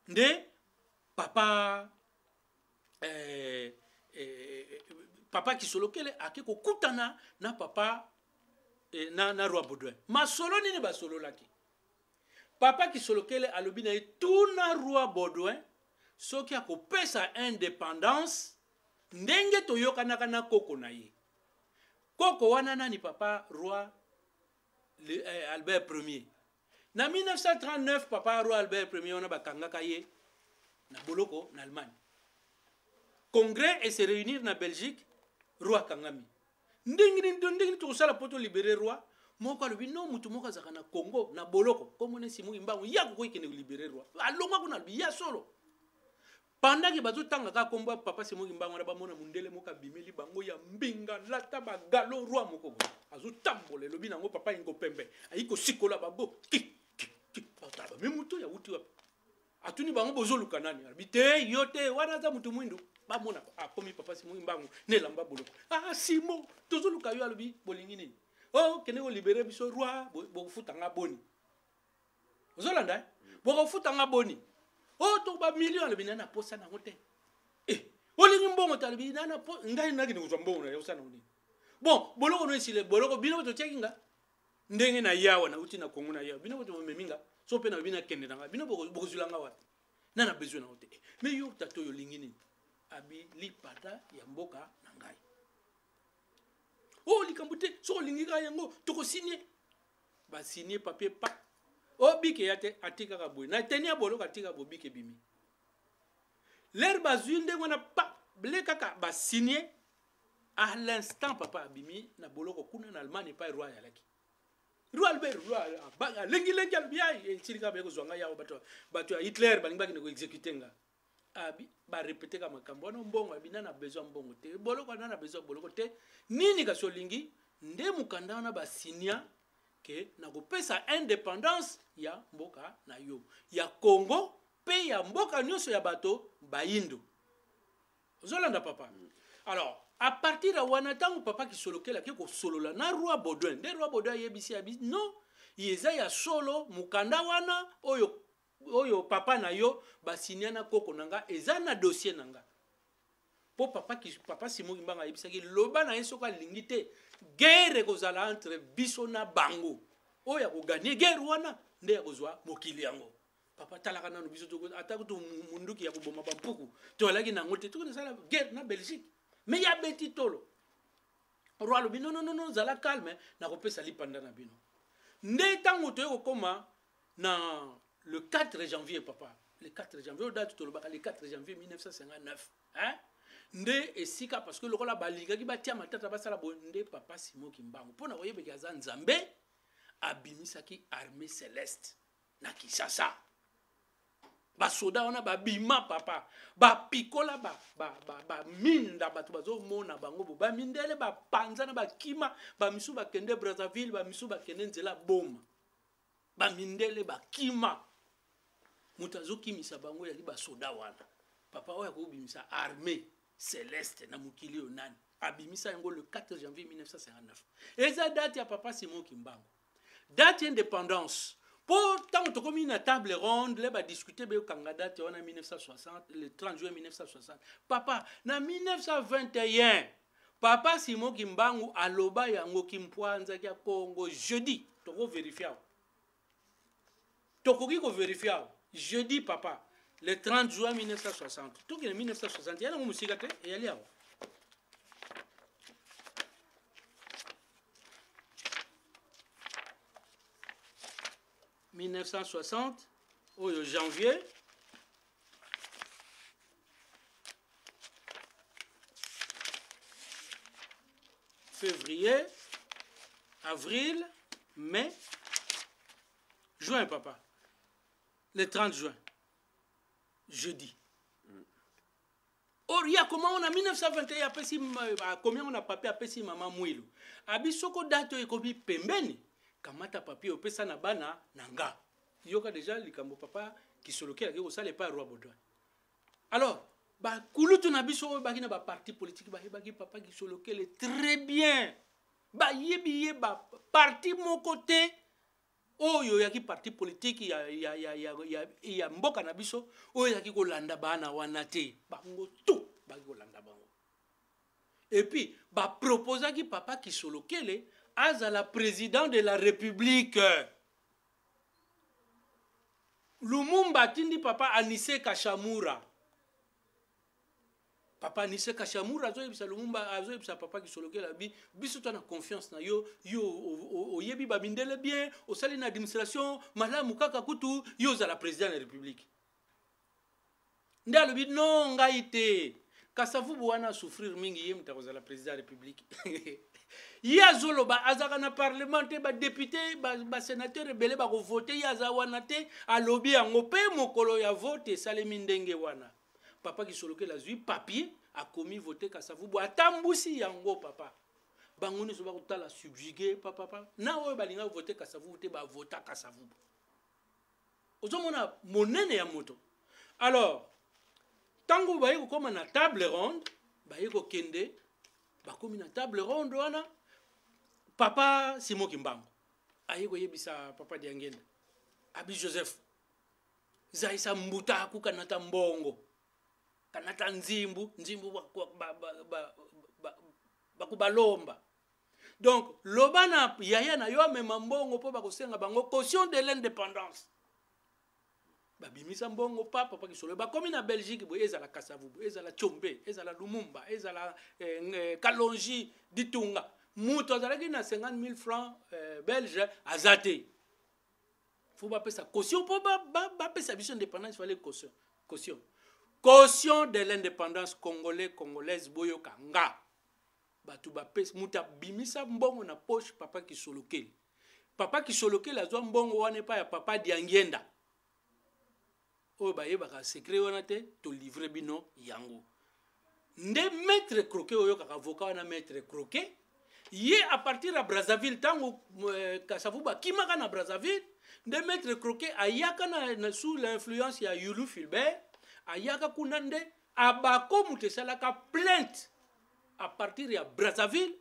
Nde papa Kisolokele ake kokutana na papa na roi Baudouin. Masolo nini basololaki? Papa Kisolokele alobi na ye: tuna roi Baudouin soki akopesa indépendance ndenge toyokanaka na koko na ye. Koko wana nani? Papa roi Albert Premier. Na 1939, papa roi Albert Premier wana bakangaka ye na boloko na Allemagne. Congrès et se réunir na Belgique, roi akangami. Ndenge nini, ndenge nini tokosala mpo tolibérer roi? Moko alobi no, motu moko azalaka na Congo na boloko, komona Simon Kimbangu, ya kokoki kende kolibérer roi. Alongwa kuna, alobi ya solo. Pendant ke bazotanga kaka kombo ya papa Simon Kimbangu wana, bamona mondele moko abimeli bango ya mbinga, lata bagalo, roi moko boye azotambola. Elobi nango papa Ingo Pembe ayi kosikola bango ki ki ki. Batala bami, motu oyo awuti wapi? Atuni bango: bozoluka nani? Alobi te, yo te, wana aza motu mwindu. Bamona akomi papa Simon Kimbangu na elamba boloko. Ah, Simon, tozoluka yo. Alobi: bolingi nini? Oh, kende kolibérer biso roi. Bokofutanga boni? Ozolanda, eh? Bokofutanga boni? Oh, to bamillion. Alobi: nana posa nango te. Eh, olingi mbongo te? Alobi: nana po ngai nakende kozwa mbongo na yo, osala nango nini? Bon, boloko no esile, boloko bino totiaki nga ndenge na yawa, nauti na Kongo na yawa, bino boto bomemi nga so mpe nalobi nakende na nga, bino bokozwila nga wapi? Na besoin nango te. Mais yo tata oyo, olingi nini? Abi: lipata ya mboka na ngai. O likambo te, soki olingi kaka yango, tokosigne. Basigne papier pa obike ya te, atikaka boye na teni ya boloko, atika bobike ebimi lere bazwi ndenge wana pa ble kaka basigne. À l'instant, papa abimi na boloko kuna na Allemagne epai roi ayalaki, roi Albert. Roi alengilengi, alobi: ai, esili kaka, baye kozwa ngai awa, bato ya Hitler balingi bakende koexécuter nga. Abi barépéter ka makambo wana, mbongo. Abi: na besoin mbongo te, boloko na besoin boloko te. Nini kasi olingi? Nde mokanda wana basinia ke nakopesa indépendance ya mboka na yo ya Congo mpe ya mboka nyonso ya bato bayindo. Ozolanda, papa? Alors, à partir ya wana, ntango papa Kisolokele ake kosolola na roi Baudouin, nde roi Baudouin ayebisi, abi: non, eza ya solo, mokanda wana oyo papa na yo basinia na koko na nga eza na dossier na nga. Mpo papa Simon Kimbangu ayebisaki: loba na ye soki alingi te, guerre ekozala entre biso na bango, oyo akogagner guerre wana nde akozwa mokili yango. Papa, talaka nano biso, ata kutu munduki ya koboma bampuku toyalaki nango te, tokoki nasala guerre na Belgique? Mais ya beti tolo, roi alobi: non, non, non, zala calme, nakopesa lipanda na bino. Nde ntango toye kokóma na le 4 janvier, papa, le 4 janvier oyo date tolobaka, le 4 janvier 1959, hein? Nde esika, parce que lokola balingaki batia matata, basala boye, nde papa Simon Kimbangu, mpo na koyebeki aza Nzambe, abimisaki armée céleste na Kinshasa. Basoda wana babima papa, bapikola baminda, ba, ba, ba bato bazomona bango bo bamindele bapanzana, bakima, bamisu bakende Brazzaville, bamisu bakende nzela Boma, bamindele bakima. Moto azokimisa bango ezali basoda wana. Papa oyo akobimisa armée céleste na mokili oyo nani abimisa yango? Le 4 janvier 1959 eza date ya papa Simon Kimbangu, date indépendance. Mpo ntango tokomi na table ronde le badiscute, beyokanga date wana 1960, le 30 juin 1960. Papa, na 1921 papa Simon Kimbangu aloba yango kimpwanzaki ya Congo jeudi. Tokoverifie awa, tokoki koverifie awa jeudi papa, le 30 juin 1960. Tokende 1960 ya nango mosika te, eyali awa. 1960 oyo janvier, février, avril, mai, juin. Papa, le 30 juin, jeudi. Or ye akoma ngo na 1921, apesi, akomi yango na papier, apesi mama Mwilu. Abi soko date oyo ekomi pembeni, kamata papier, opesa na bana na nga. Yoka deja likambo papa Kisolokele ake kosala epai ya roi Baudouin. Alors bakulutu na biso oyo baki na baparti politique bayebaki papa Kisolokele très bien, bayebi ye. Baparti moko te oyo oyaki parti politique ya mboka na biso oyo oyaki kolanda bana wana te, bango tout baki kolanda bango. Et puis baproposaki papa Kisolokele azala président de la République. Lumumba atindi papa Anise Kashamura. Papa Anise Kashamura azoyebisa Lumumba, azoyebisa papa Kisolokele, abi biso to na confiance na yo, yo oyebi bamindele bien, osali na administration malamu, kaka kutu yo ozala président ya République. Nde alobi non, ngai te, Kasavubu wana asouffrir mingi, ye moto akozala président ya République. Ye azoloba azalaka na parlement te, badepute, basénateur ebele bakovote, ye aza wana te. Alobi yango mpe mokolo ya vote esalemi ndenge wana. Papa Kisolokele azwi papier, akomi vote Kasavubu, atambusi yango papa. Bango nyonso bakotala subjugue papapa na oyo balingaka vote Kasavubu te, bavota Kasavubu. Ozomona monene ya moto. Alors ntango baye kokóma na table ronde, baye kokende, bakomi na table ronde wana, papa Simon Kimbangu aye koyebisa papa Diangenda, abi Joseph zaisa mbuta akukanata mbongo, kanata nzimbu nzimbu bakubalomba. Donc loba na yaya na yo amema mbongo mpo bakosenga bango caution de l'indépendance. Babimisa mbongo pa papa Kisolo. Bakomi na Belgique boye, ezala Kasavubu, ezala Tshombe, ezala Lumumba, ezala Kalonji Ditunga, moto azalaki na 50 000 francs belge aza te. Fo bapesa caution mpo bapesa biso indépendance. Fallait caution, caution, caution de l'indépendance. Congolais, congolaise, boyoka nga. Bato bapesa, moto abimisa mbongo na poche, papa Kisolokele. Papa Kisolokele azwa mbongo wana epai ya papa Diangienda. Oyo bayebaka secret wana te, tolivre bino yango. Nde maître Croquet, oyokaka avocat wana, maître Croquet, ye à partir ya Brazzaville, ntango Kasavubu akimaka na Brazzaville, nde maître Croquet ayaka na sous l'influence ya Yulu Fulbert, ayaka kuna. Nde abako moto esalaka plainte à partir ya Brazzaville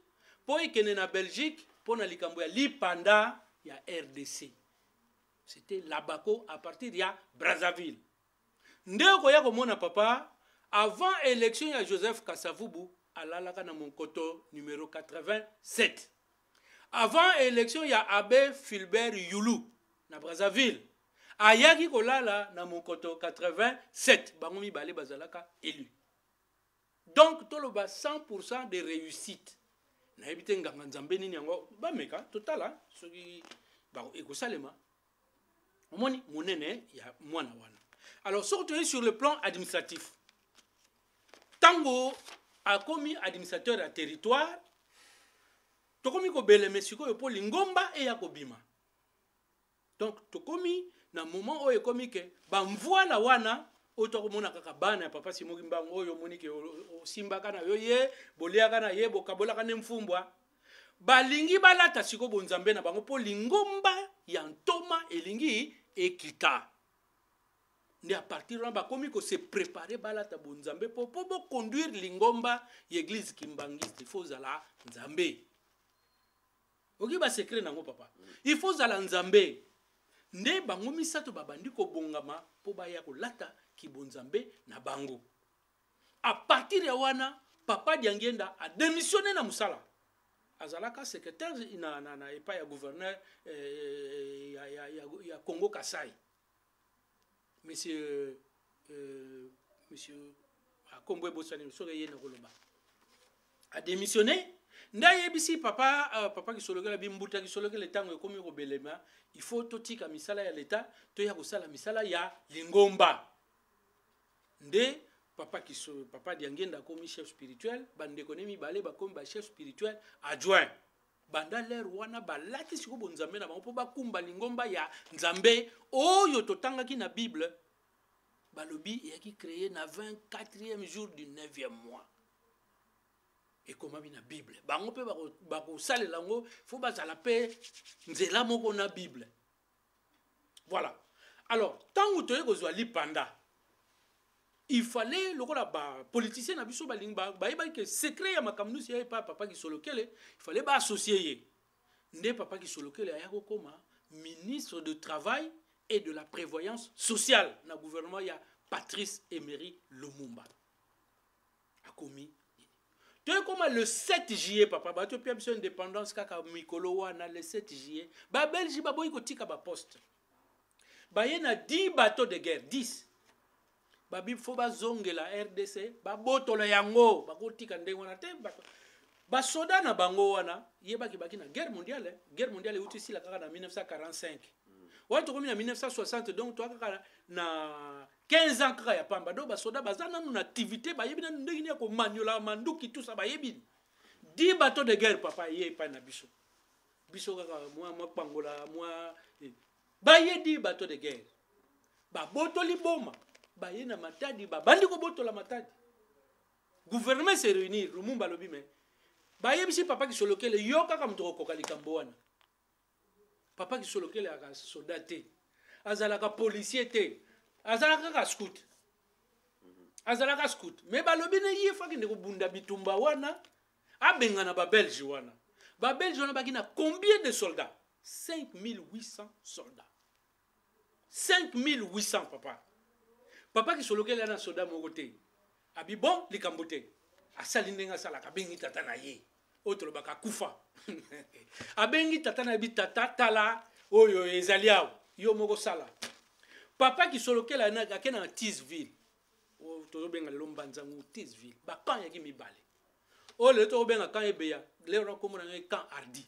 mpo ekende na Belgique mpo na likambo ya lipanda ya RDC. C'était l'Abako à partir ya Brazzaville. Nde okoya komona papa avant élection ya Joseph Kasavubu alalaka na monkoto numéro 87. Avant élection ya abbé Fulbert Yulu na Brazzaville, ayaki kolala na monkoto 87. Bango mibale bazalaka élu. Donc toloba 100% de réussite. Nayebi te nganga nzambe nini yango bameka, totala soki ekosalema. Omoni monene ya mwana wana. Alors soki toye sur le plan administratif, ntango akomi administrateur ya territoire, tokomi kobeleme sikoyo mpo lingomba eya kobima. Donc tokomi Na moment oyo ekomi ke bamvuala wana oyo tokomona kaka bana ya papa Simon Kimbangu oyo omoni ke osimbaka na yo ye, boliaka na ye, bokabolaka ne mfumbwa, balingi balata siko bonzambe na bango mpo lingomba ya ntoma elingi ekita. Nde a partir wana bakomi ko se préparer balata bonzambe mpo mpo boconduire lingomba ya église kimbangiste, il faut ozala nzambe. Oki ba secret nango papa, il faut ozala nzambe. Nde bango misato babandi kobongama mpo baya kolata kibonzambe na bango. A partir ya wana papa Diangienda a démissionné na mosala. Azalaka secrétaire na epai ya gouverneur ya Congo Kasai. Monsieur akombo ebosani soki eye na koloba. A démissionné nde ayebisi papa Kisolokele, bimbuta Kisolokele, ntango ekomi kobelema, il faut totika misala ya leta, toya kosala misala ya lingomba. Nde papa Diangienda akomi chef spirituel, bandeko ne mibale bakomi ba chef spirituel adjoint. Banda l'heure wana balati sikoyo bonzambe na bango mpo bakumba lingomba ya nzambe oyo totangaki na Bible. Balobi eyaki créé na 24e jour du 9e mois, ekomami na Bible. Bango mpe bakosalela yango, fo bazala mpe nzela moko na Bible. Voilà. Alors ntango toye kozwa lipanda, il fallait lokola ba politicien na biso balingi bayebaki ke secret ya makambo nyonso ya epai papa Kisolokele, il fallait ba associer ye. Nde papa Kisolokele aya kokoma ministre de travail et de la prévoyance sociale na gouvernement ya Patrice Emery Lumumba. Akomi toyekoma le 7 juillet, papa, bato pia biso indépendance kaka mikolo wana. Le 7 juillet, babelge baboyi kotika baposte, baye na 10 bateaux de guerre, 10. Babi fo bazongela RDC, babotola yango, bakotika ndenge wana te. Basoda na bango wana yebaki baki na guerre mondiale, eh. Guerre mondiale euti esila kaka na 1945, wana tokomi na 1960, donc toa kaka na 15 ans kaka ya pamba. Donc basoda baza nanu na activité, bayebi nanu ndenge nini ya komaniola manduki, tout ça bayebi. 10 bateaux de guerre, papa, ye epai na biso, biso kaka mwa kpangola mwa baye 10 bateaux de guerre, babotoli Boma, baye na Matadi, babandi kobotola Matadi. Gouvernement se réunir, Lumumba alobi me bayebisi papa Kisolokele, yo kaka moto kokoka likambo wana. Papa Kisolokele aka soldat te, azalaka policier te, azalaka kaka scout, azalaka scout. Me balobi na ye fo akende kobunda bitumba wana, abengana babelge wana. Babelge wana baki na combien de soldats? 5800 soldats, 5800, papa. Papa Kisolokele ana soldat moko te. Abi bon likambo te, asali ndenge asalaka, abengi tata na ye oyo tolobaka akufa, abengi tata na ye, bi tata, tala oyo ezali awa, yo moko sala. Papa Kisolokele ake na Tisville, oyo tozobenga lelo Mbanzangu. Tisville, bakamp yaki mibale, oyo lelo tokobenga camp Ebeya, lelo nakomona ngai camp Hardy.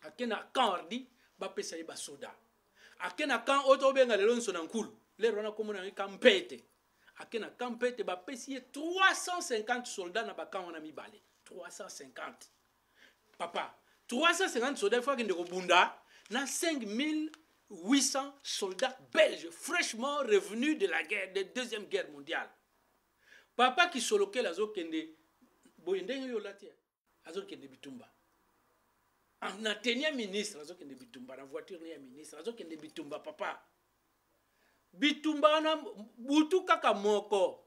Ake na camp Hardy, bapesa ye basoda. Ake na camp oyo tokobenga lelo Nso na Nkulu, lelo wana komona ngai camp Mpete. Ake na camp Mpete, bapesi ye 350 soldats na bakamp wana mibale. 350, papa, 350 soldats, ifo akende kobunda na 5800 soldats belges fraîchement revenus de la guerre, de deuxième guerre mondiale. Papa Kisolokele azokende boye ndenge yo olati, azokende bitumba na tenue ya ministre, azokende bitumba na voiture ne ya ministre, azokende bitumba, papa. Bitumba wana butu kaka moko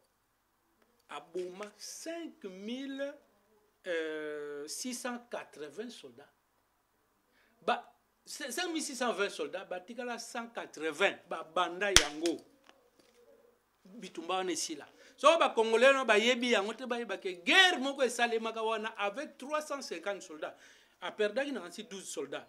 aboma 5680 soldats, ba 5620 soldats, batikala 180. Babanda yango bitumba wana esila. Soki bakongolais wana bayebi yango te, bayebake guerre moko esalemaka wana avec 350 soldats, aperdaki na kansi 12 soldats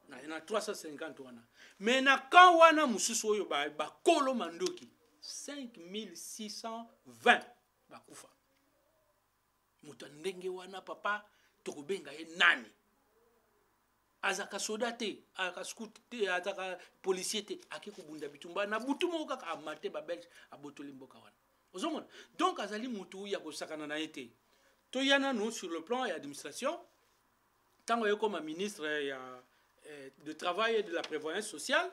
na 350 wana. Mais na camp wana mosusu oyo bakolo mandoki 5620 bakufa. Moto ya ndenge wana, papa, tokobenga ye nani? Azalaka soda te, azalaka scout te, azalaka policier te, ake kobunda bitumba na butu moko kaka, amate babelge, abotoli mboka wana. Ozomona, donc azali mutu ya kosakana na ye te. Toya nanu sur le plan ya administration. Ntango ayekoma ministre ya de travail et de la prévoyance sociale.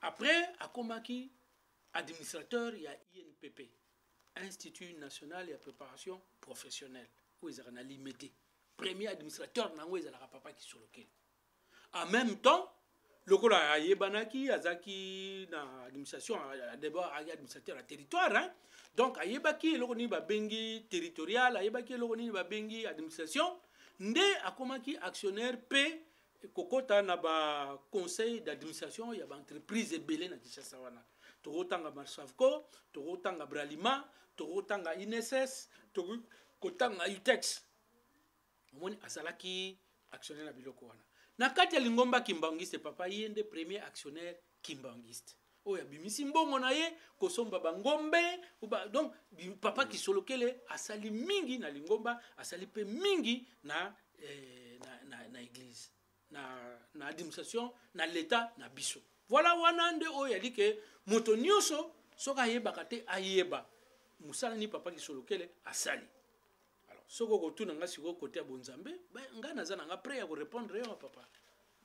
Après akomaki administrateur ya INPP, Institut national ya préparation professionnelle, oyo ezalaka na Limete. Premier administrateur na yango ezalaka papa Kisolokele. En même temps, lokola ayebanaki, azalaki na administration, d'abord ayaki administrateur ya territoire, hein? Donc ayebaki eloko nini babengi territorial, ayebaki eloko nini babengi administration, nde akomaki actionnaire pe kokota na ba conseil d'administration ya ba entreprise ebele na Kinshasa wana. Tokotanga Marsavco, tokotanga Bralima, tokotanga INSS, tokotanga UTEX. Omoni azalaki actionnaire na biloko wana. Na kati ya lingomba kimbanguiste, papa ye nde premier actionnaire kimbanguiste oyo abimisi mbongo na ye kosomba bangombe, donc papa Kisolokele asali mingi na lingomba, asali pe mingi na église, na administration, na l'état na biso. Voilà wana nde oyo yali ke moto nyonso soki ayebaka te ayeba mosala ni papa Kisolokele asali. Alors soki okotuna nga sikoyo kote ya bonzambe, nga naza na nga prêt ya korépondre yo papa.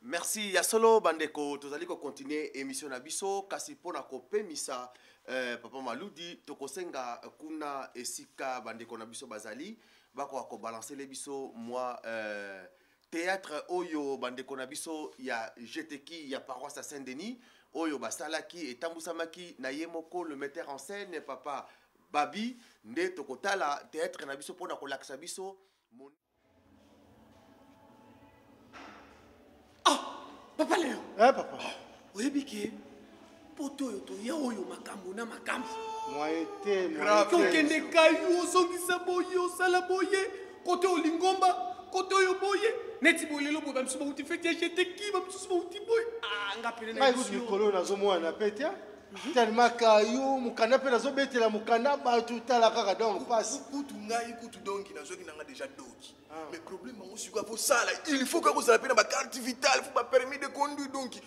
Merci ya solo bandeko, tozali ko continuer émission na biso kasi pona kopemisa papa Maludi, tokosenga kuna esika bandeko na biso bazali bakoka kobalancer le biso mwa théâtre oyo bandeko na biso ya GTK ya paroisse ya Saint-Denis oyo basalaki etambusamaki na ye moko le metteur en scène papa Babi, nde tokotala théâtre na biso pona kolakisa biso mon Ah, papa Léon. Eh, papa. Oyebi ke poto oyo toya oyo makambo na makambo. Moyen te, moyen Grave. te. Okende kayu, ozongisa boye, osala boye, kote olingomba, kote oyo boye. Neti boye lelo boye, bamisusu bauti feti ya GTK, bamisusu bauti boye. Ah, nga pene na Ngai biso. kutu mikolo nazomona na pete, hein? Tellement kayu, mokanda mpe nazobetela mokanda bato tala kaka donc passe. Kutu ngai kutu donc nazwaki nanga déjà doki. Mais problème yango sikoyo faut sala, il faut kaka kozala mpe na ba carte vitale, faut ba permis de conduire donc.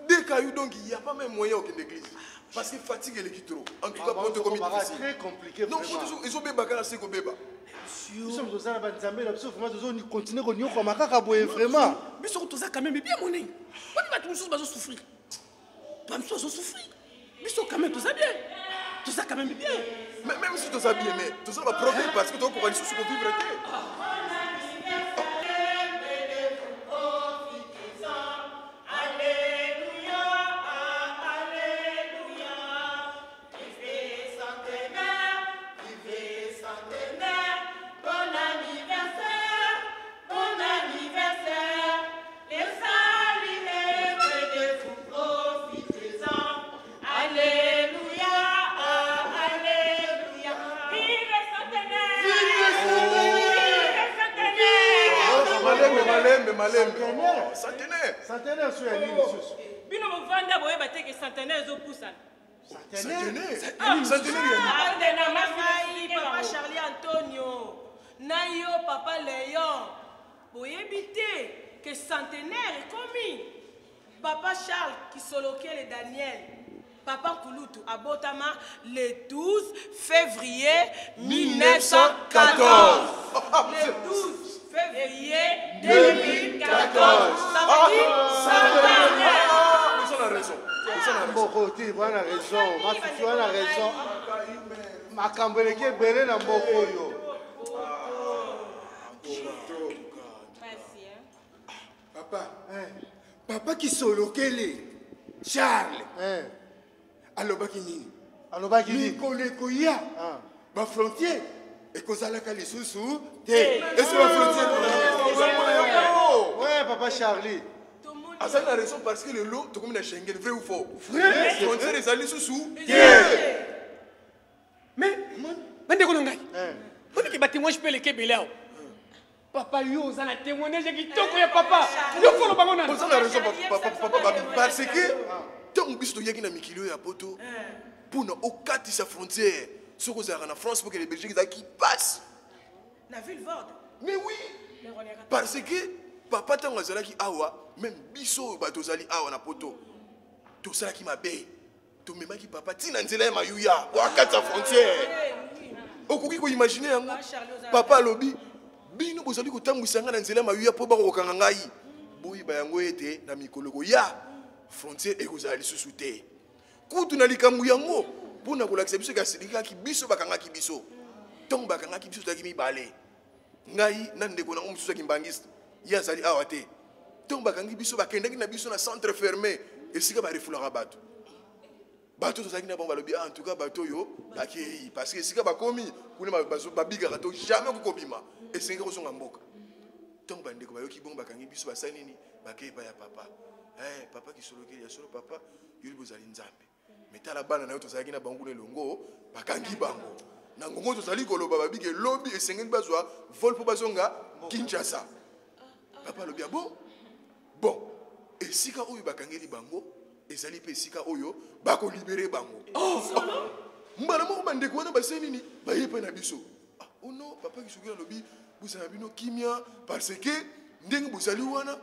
Deux cailloux donc il y a pas même moyen okende église. Parce que fatigue eleki trop. En tout cas, Ah, bon, pour te commettre c'est difficile. très compliqué, Non, vraiment. pour te ils ont bébé kaka se kobeba. Biso tozala ba nzambe na biso vraiment tozo continuer konyokwama kaka boye vraiment. Biso toza quand même bien monnaie. Boni bato mosusu bazo souffrir. Ba mosusu bazo souffrir. Biso quand même toza bien. Toza quand même bien. Mais même si toza bien, mais toza ba problème parce que tokoka lisusu kovivre te. Malembe. Centenaire. Centenaire sur la ligne, lisusu. Bino bovanda boyeba te ke centenaire ezopusana. Centenaire. Centenaire ya nini? Centenaire, ma fille, papa Charlie Antonio, na yo papa Léon. Boyebi te ke centenaire ekomi. Papa Charles Kisolokele Daniel, papa Kulutu abotama le 12 février 1914. Le 12 février 2014. Ça veut dire centenaire. Ah, vous avez raison. Vous avez raison. Mboko te, vous avez raison. Ma fifi, vous avez raison. Makambo eleki ebele na mboko oyo. Merci, hein. Papa. Hein. Papa Kisolokele, Charles. Hein. Alobaki nini? Alobaki nini? Mikolo ekoya. Ah. Ba frontière ekozalaka lisusu te. Est-ce que ba frontière Ouais, papa Charlie. Azali na raison parce que lelo tokomi na Schengen, vrai ou faux? Vrai. Frontière ezali lisusu te. Mais bandeko na ngai. Hein. Boniki ba témoignage pe leke ebele awa. Papa yo oza na témoignage ya kitoko ya papa. Yo kolo bango nani? Oza na raison, papa, papa, papa, parce que ntango biso toyaki na mikili oyo ya poto mpona okatisa frontière soki ozalaka na France mpo kende Belgique ezalaki passe. Na ville Vorde. Mais oui, parce que papa ntango azalaki awa, même biso oyo bato ozali awa na poto tosalaki mabe, tomemaki papa ntina nzela ya mayuya po akatisa frontière. Okoki koimagine yango? Papa alobi bino bozali kotambwisa ngai na nzela ya mayuya mpo bakokokanga ngai. Boyeba yango ete na mikolo ekoya frontière ekozala lisusu te. Kutu na likambo yango mpo na kolakisa biso ke asilikaki biso, bakangaki biso. Ntango bakangaki biso tozalaki mibale, ngai na ndeko na ngo mosusu ya kimbangiste, ye azali awa te. Ntango bakangi biso, bakendaki na biso na centre fermé esika barefulaka bato. Bato tozalaki na bango balobi, ah, en tout cas bato oyo bakei parce que esika bakomi kuna babikaka to jamais kokobima, esengeli kozonga mboka. Ntango bandeko bayoki bongo, bakangi biso, basali nini? Bakei epai ya papa. Eh, papa Kisolokeli, ya solo papa, yo bozali Nzambe, me tala bana na yo tozalaki na bango kuna elongo, bakangi bango na ngongo tozali koloba, babiki elobi esengeli bazwa vol mpo bazonga Kinshasa. Papa alobi, abo bon, esika oyo bakangeli bango ezali mpe esika oyo bakolibere bango. Oh! Mbala moko bandeko wana basali nini? Baye mpe na biso. Ah, oh non, papa Kisolokeli alobi, bozala bino kimia parce que ndenge bozali wana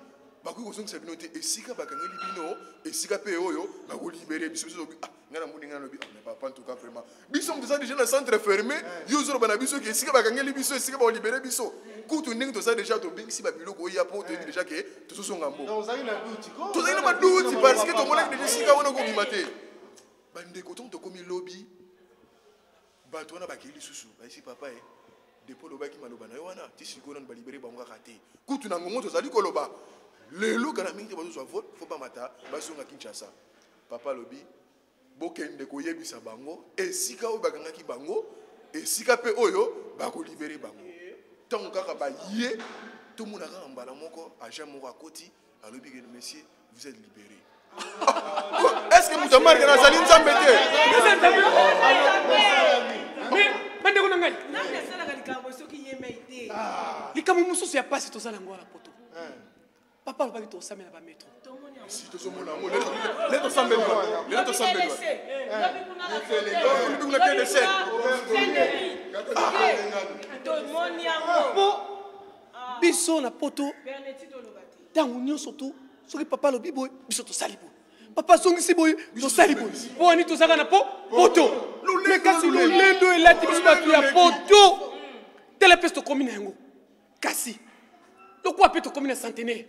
bakoki kozongisa bino te esika bakangeli bino, esika mpe oyo bakolibere biso. Biso ah, ngai namoni, ngai nalobi, ah, mais papa, en tout cas vraiment biso moto toza déjà na centre fermé, yo ozoloba na biso ke esika bakangeli biso, esika bakolibere biso. Kutu ndenge toza déjà, tobengisi babiloko oya mpo toyebi déjà ke tozozonga mbo. Tozali na baduti parce que tomonaki déjà esika wana kobima te. Bandeko, ntango tokomi lobi, bato wana bakei lisusu, bayesi papa e depuis olobaki maloba na yo wana ti sikoyo nanu balibere bango kaka te. Kutu na ngongo tozali koloba lelo, kala mingi te bazozwa vol, fo bamata bazonga Kinshasa. Papa alobi, bokende koyebisa bango esika oyo bakangaki bango, esika mpe oyo bakolibere bango. Ntango kaka baye, tomona kaka mbala moko agent moko akoti, alobi ke monsieur, vous êtes libéré. Est ce que moto amarke nazali Nzambe te? Bandeko na ngai, likambo mosusu ya mpasi tozala yango wana poto. Papa alobaki tosamela bametro. Si tozomona yango lelo, tosambeli, lelo tosambeli kuna KDC. Po biso na poto, ntango nyonso tu soki papa alobi boye, biso tosali boye. Papa azongisi boye, tosali boye. Mpo wani tozalaka na po poto, me kasi lolendo elati biso bato ya poto. Tala mpe tokomi na yango, kasi lokola mpe tokomi na centenaire,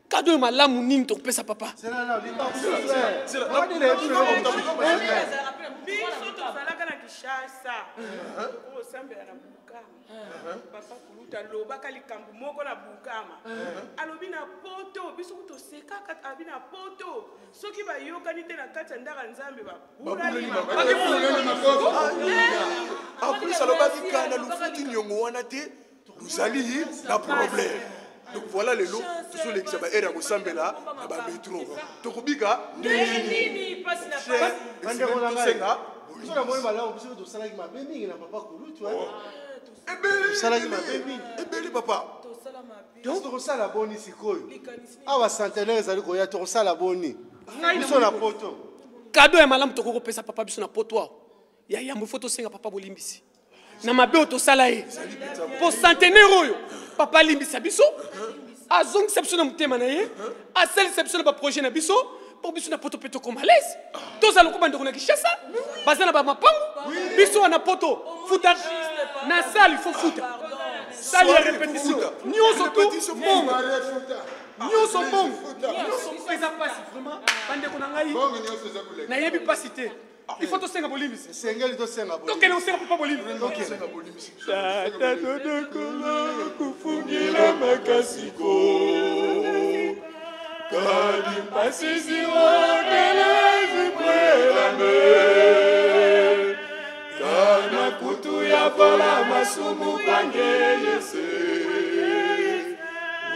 kado oyo malamu nini tokopesa papa? Biso tozalaka na Kinshasa, osambela na Bukama. Papa Kuluta alobaka likambo moko na Bukama, alobi na poto biso tosekaka, alobi na poto soki bayokani te na kati ya ndaka Nzambe, babulani. En plus alobaki kana lufuti niongo wana te, luzali na problème. Donc voilà, lelo tozolekisa baere ya kosambela na bametro, tokobika ndenge nini? Bandeko na ngai, biso namoni malamu, biso tosalaki mabe mingi na papa Kulutu, tosalaki mabe mingi. Ebele papa. Donc tokosala boni sikoyo awa centenaire ezali koya? Tokosala boni biso na poto? Kado ya malamu tokoki kopesa papa biso na poto awa ya yambo, ifo tosenga papa bolimbisi na mabe oyo tosala ye mpo centenaire oyo. Papa alimbisa biso, azongisa biso na motema na ye, asalisa biso na baprojet na biso mpo biso na poto mpe tokoma lese, tozala lokola bandeko na Kinshasa baza na bamapangu. Biso wana poto, futa na sale, ifo futa sale ya répétition, nyonso tu mbongo, nyonso mbongo, nyonso eza mpasi. Vraiment bandeko na ngai, nayebi mpasi te. Il faut tosenga bolimbisi. Esengeli tosenga. Tokende kosenga papa bolimbisi. Tata todokolo kufungila makasi ko kadi mpasi ziwakele zibwelame kana kutu ya vala masumu pange yese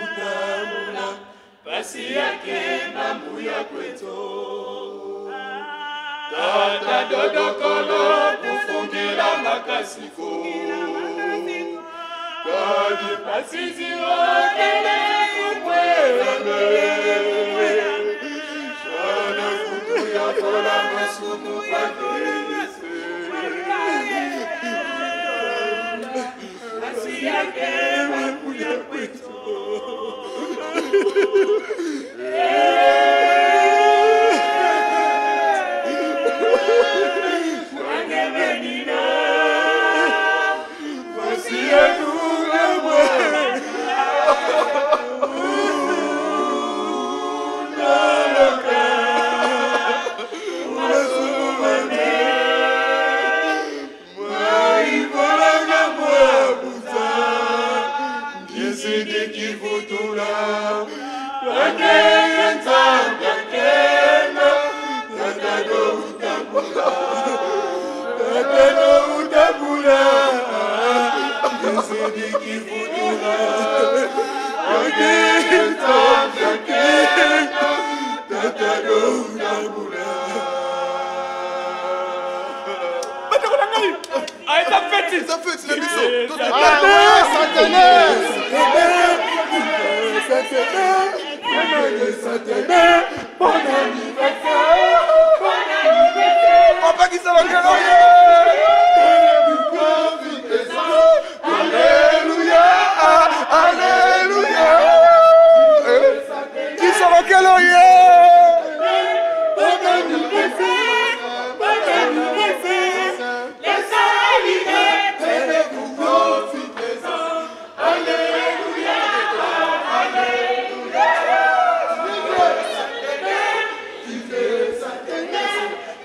utamuna pasi yake mambu ya kwetu. Tata dodokolo kufungila makasi ko kadi pasi ziwakele zibwelame kana kutu ya vala masumu pange yese pasi yake mambu ya kwetu. Kisidikivutula Twakeye Nzambe akenda Tata do utabula Tata do utabula Kisidikivutula Twakeye Nzambe akenda Tata do utabula Bandeko na ngai, ah, eza feti. Eza feti na biso. Ah ouais, centenaire. Papa Kisolokele oye! Alléluia, Alléluia. Kisolokele oye! Bon anniversaire, bon anniversaire. Les alliés, Tenez-vous, profitez-en. Alléluia, Alléluia.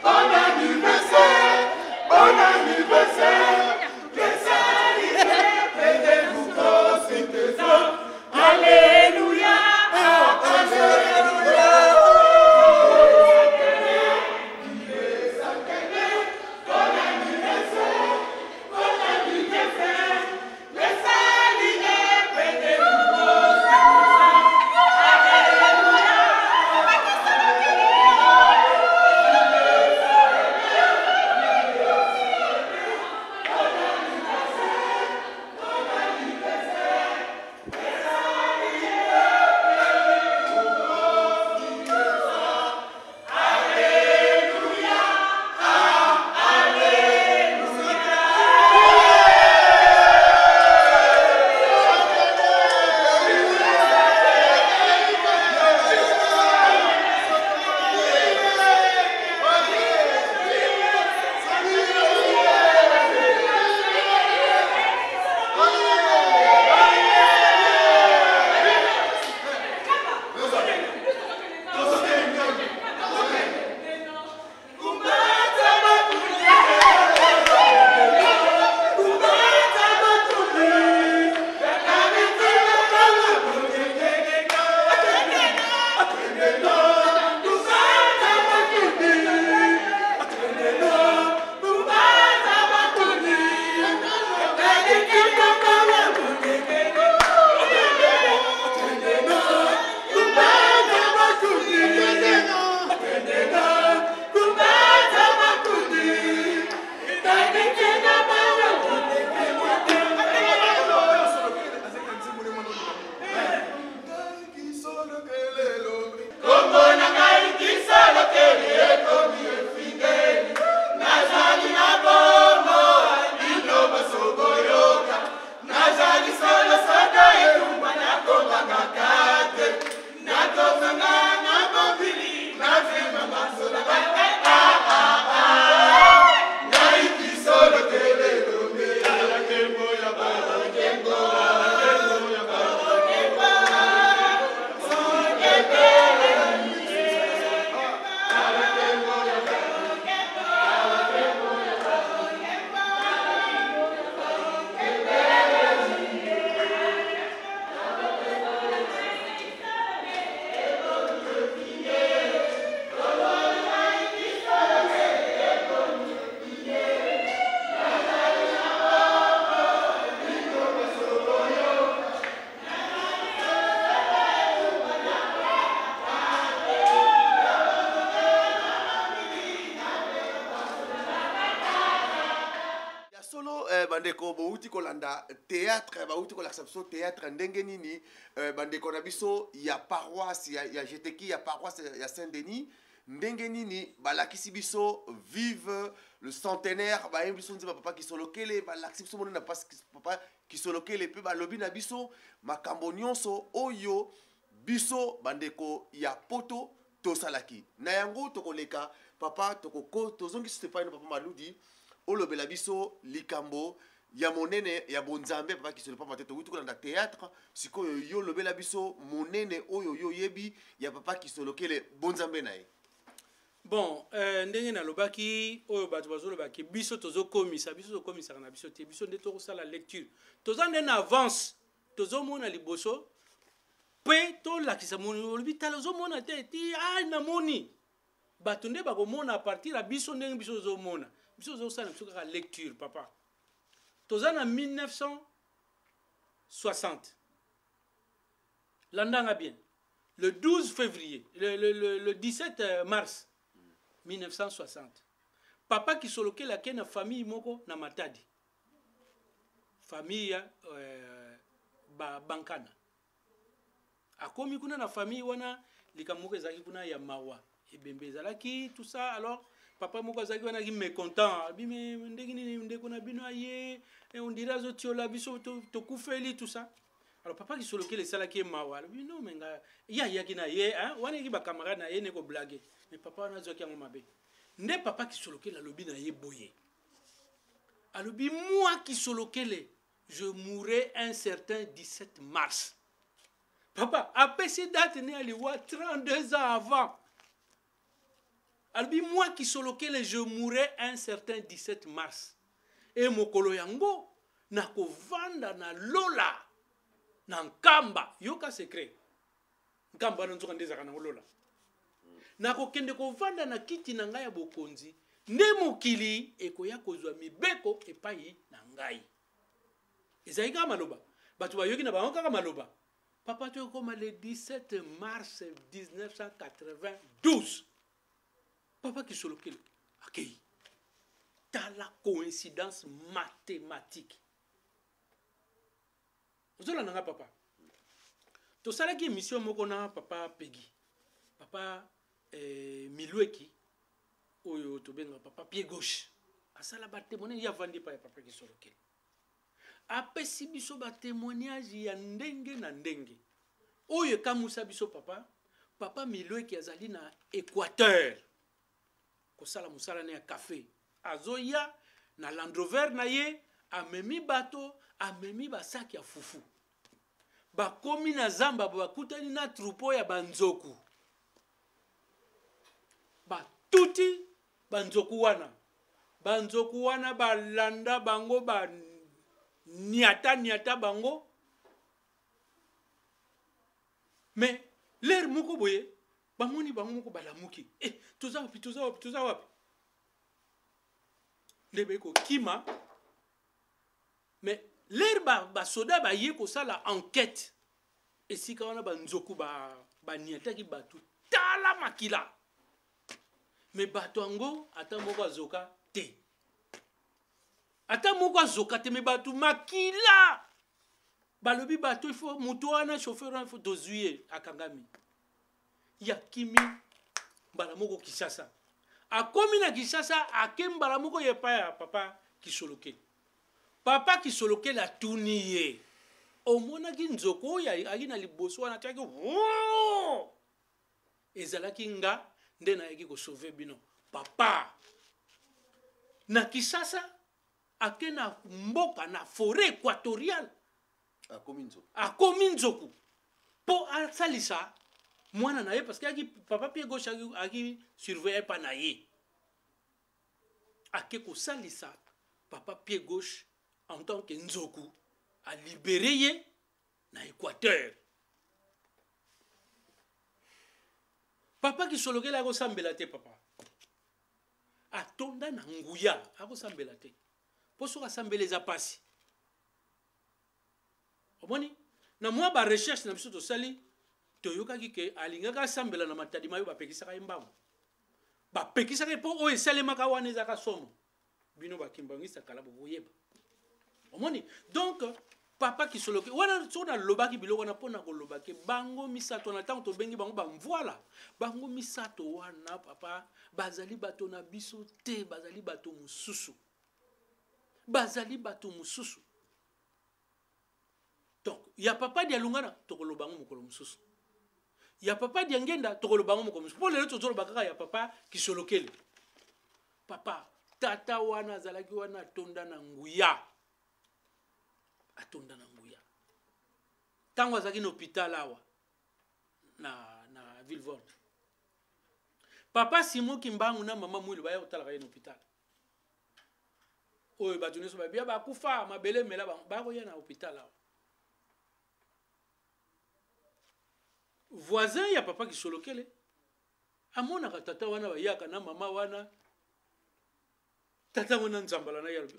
Bon anniversaire, bon anniversaire. Les alliés, tenez-vous, profitez-en. Alléluia, Alléluia. les alliés, tenez-vous. Ya solo eh, bandeko bouti kolanda théâtre, bauti kolakisa biso théâtre ndenge nini eh, bandeko na biso ya paroisse ya GTK, ya paroisse ya Saint-Denis, ndenge nini balakisi biso vive le centenaire, bayembi biso nzembo ya papa Kisolokele, balakisi biso monene na papa Kisolokele, mpe balobi na biso makambo nyonso oyo biso bandeko ya poto tosalaki. Na yango tokoleka papa, tokoko tozongisi epai na papa Maludi olobela biso likambo ya monene ya bonzambe papa Kisolo, pamba te towuti kolanda théâtre, sikoyo yo lobela biso monene oyo yo oyebi ya papa Kisolokele, bonzambe na ye. Bon, ndenge nalobaki oyo bato bazolobaki biso tozokomisa, biso tokomisaka na biso te, biso nde tokosala lecture, toza nde na avance. Tozomona liboso mpe tolakisa moni olobi tala ozomona te ti a namoni bato nde bakomona a partir ya biso ndenge biso tozomona. Biso tozosala biso kaka lecture papa. Toza na 1960. Landanga bien. Le 12 février, le 17 mars 1960. Papa Kisolokele ake na famille moko na Matadi. Famille ya ba Bankana. Akomi kuna na famille wana likambo moko ezalaki kuna ya mawa. Ebembe ezalaki tout ça alors papa moko azalaki wana aki mécontent. Abi mais ndenge nini ndeko na bino aye, et on dirait azotiola biso tokufeli tout ça. Alors papa Kisolokele esalaki ye mawa. Alobi non mais nga ye ayaki na ye, hein, wana eki ba camarade na ye ne ko blaguer. Mais papa wana azwaki yango mabe. Nde papa Kisolokele alobi na ye boye. Alobi moi Kisolokele, je mourrai un certain 17 mars. Papa apesi date ne ya liwa 32 ans avant. Alobi moi Kisolokele, je mourrai un certain 17 mars. Et mokolo yango nakovanda na lola na nkamba. Yoka secret. Nkamba wana nzoka nde ezalaka na lola. Nakokende kovanda na kiti na ngai ya bokonzi, nde mokili ekoya kozwa mibeko epai na ngai. Ezali kaka maloba. Bato bayoki na bango kaka maloba. Papa toyokoma le 17 mars 1992. Papa Kisolokele akei. Tala coïncidence mathématique. Ozolanda nga papa. Tosalaki émission moko na papa Peggy. Papa Milweki oyo tobenga papa pied gauche. Asala ba témoignage ya vandi pa ya papa Kisolokele. Apesi biso ba témoignage ya ndenge na ndenge. Oyo ekamwisa biso papa, papa Milweki azali na Équateur. Kosala mosala na ya café. Azoya na Land Rover na ye, amemi bato, amemi basaki ya fufu. Bakomi na zamba, bakutani na troupeau ya banzoku. Batuti banzoku wana. Banzoku wana balanda bango, ba niata niata bango. Mais l'air moko boye, bamoni bango moko balamuki. Toza wapi, toza wapi, toza wapi? Nde baye kokima. Mais l'air ba soda baye kosala enquête. Esika wana banzoku ba niataki bato tala makila. Mais bato yango ata moko azoka te. Ata moko azoka te, mais bato makila. Balobi bato il faut moto wana chauffeur wana il faut tozwi ye akangami. Ya kimi mbala moko Kinshasa. Akomi na Kinshasa ake mbala moko ye pa ya papa Kisolokele. Papa Kisolokele atuni ye. Omonaki nzoko oyo ayaki na liboso wana atiaki woo! Ezalaki nga nde nayaki kosauve bino. Papa na Kinshasa ake na mboka na forêt équatoriale. Akomi nzoku. Akomi nzoku po asalisa mwana na ye parce que aki papa pied gauche aki surveiller pa na ye. Ake kosalisa papa pied gauche en tant que nzoku a libéré ye na Équateur. Papa Kisolokele akosambela te papa. Atonda na nguya akosambela te. Po soki asambela eza pasi. Omoni na mwa ba recherche na biso tosali toyokaki ke alingaka asambela na Matadi mayo bapekisaka ye mbango. Bapekisaka ye po oyo esalemaka wana ezaka somo. Bino bakimbangisa kala bokoyeba. Omoni donc papa Kisoloke wana soki nalobaki biloko wana mpona koloba ke bango misato wana ntango tobengi bango bamvwala, bango misato wana papa bazali bato na biso te, bazali bato mosusu. Bazali bato mosusu. Donc ya papa Dialungana tokoloba yango mokolo mosusu. Ya papa Diangenda tokoloba yango mokolo mosusu. Po lelo tozoloba kaka ya papa Kisolokele. Papa tata wana azalaki wana atonda na nguya. Atonda na nguya. Tango azalaki na hôpital awa na Vilvoorde. Papa Simon Kimbangu na mama Mwilu baya kotalaka ye na hôpital. Oyo bato nyonso babia bakufa mabele mela bango bakoya na hôpital awa. Voisin ya papa Kisolokele amonaka tata wana bayaka na mama wana, tata wana nzambala na ye alobi,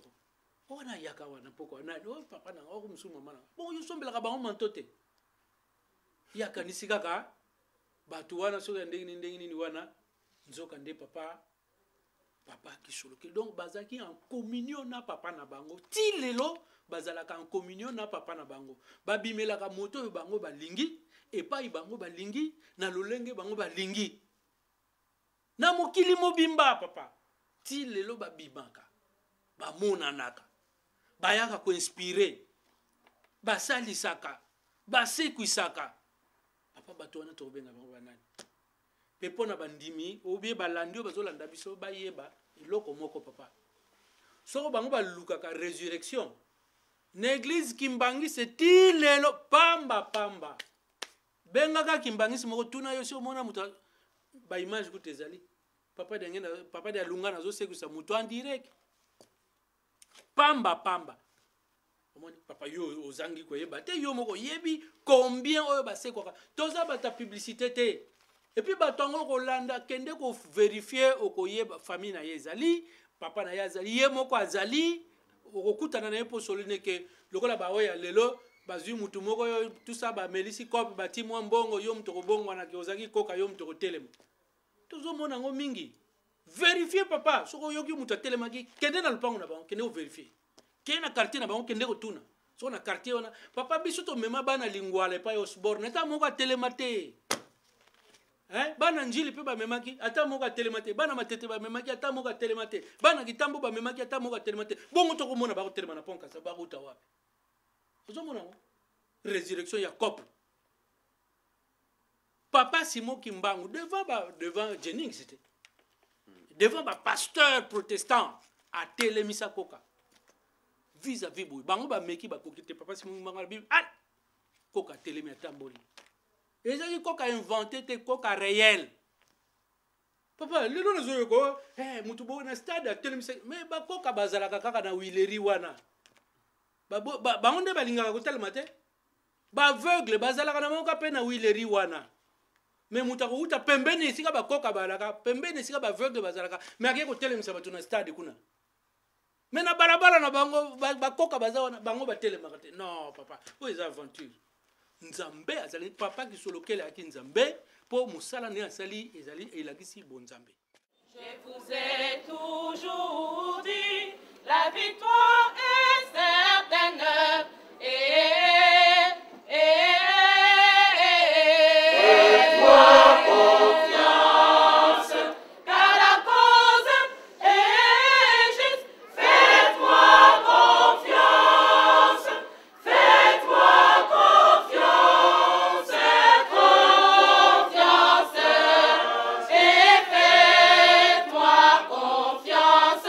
oh, wana ayaka wana pokwa nani? Oh, papa na nga, mosusu mama na nga. Bongo yo osombelaka bango manto te? Ye akanisi kaka bato wana soki ya ndenge nini ndenge nini wana, nzoka nde papa Kisolokele. Donc bazalaki en communion na papa na bango ti lelo, bazalaka en communion na papa na bango. Babimelaka moto oyo bango balingi, epai bango balingi, na lolenge bango balingi, na mokili mobimba. Papa ti lelo babimaka, bamonanaka, bayaka koinspire, basalisaka, basekwisaka. Papa, bato wana tokobenga bango banani? Mpe mpo na bandimi obie balandi oyo bazolanda biso, bayeba eloko moko, papa: soko bango balukaka résurrection na église kimbangisi ti lelo, pamba pamba. Bengaka kimbangisi moko, tuna yo si omona moto. Baimage kutu ezali, papa denge, papa de alunga nazosekisa moto en direct, pamba pamba. Omoni, papa, yo ozangi koyeba te, yo moko oyebi combien oyo basekwaka. Toza bato ya publicité te. Et puis bato yango kolanda, kende kovérifier, okoyeba famille na ye ezali, papa na ye azali, ye moko azali, okokutana na ye mpo solo neke lokola baoyo ya lelo bazwi mutu moko oyo tusa, bamelisi cope, bati mwa mbongo, yo moto kobongwanaki, ozalaki koka, yo moto kotelema. Tozomona yango mingi. Vérifie, papa. Soki oyoki moto atelemaki, kende na lopango na bango, kende kovérifier, kende na quartier na bango, kende kotuna soko na quartier wana. Papa, biso tomema bana Lingwala epai Osborne, ata moko atelema te. Eh? Bana Njili mpe bamemaki, ata moko atelema te. Bana Matete bamemaki, ata moko atelema te. Bana Kitambo bamemaki, ata moko atelema te. Bongo tokomona bakotelema na pont Kasa, bakuta wapi? Ozomona yango, résurrection ya cope. Papa Simon Kimbangu devant Jennings te, devant bapasteur protestant, atelemisa koka vis-à-vis boye. Bango bameki, bakoki te. Papa Simon Kimbangu alobi: "Ah, koka atelemi, atamboli." Ezalaki koka inventé te, koka réel. Papa, lelo nazoyoka, hey, motu boye na stade atelemisa, mais bakoka bazalaka kaka na wileri wana. Bango nde balingaka kotelema te. Baaveugle bazalaka na bango mpe na wileri wana, mais moto akowuta pembeni esika bakoka bazalaka, pembeni esika baaveugle bazalaka, mais akei kotelemisa bato na stade kuna. Mais na balabala na bango, bakoka baza wana, bango batelemaka te. Non, papa, oyo eza aventure. Nzambe azali. Papa Kisolokele ayaki Nzambe, mpo mosala nde asali ezali elakisi bonzambe. Je vous ai toujours dit, la victoire est certaine. Et, Faites-moi confiance, car la cause est juste. Faites-moi confiance, faites-moi confiance, confiance. Et faites-moi confiance,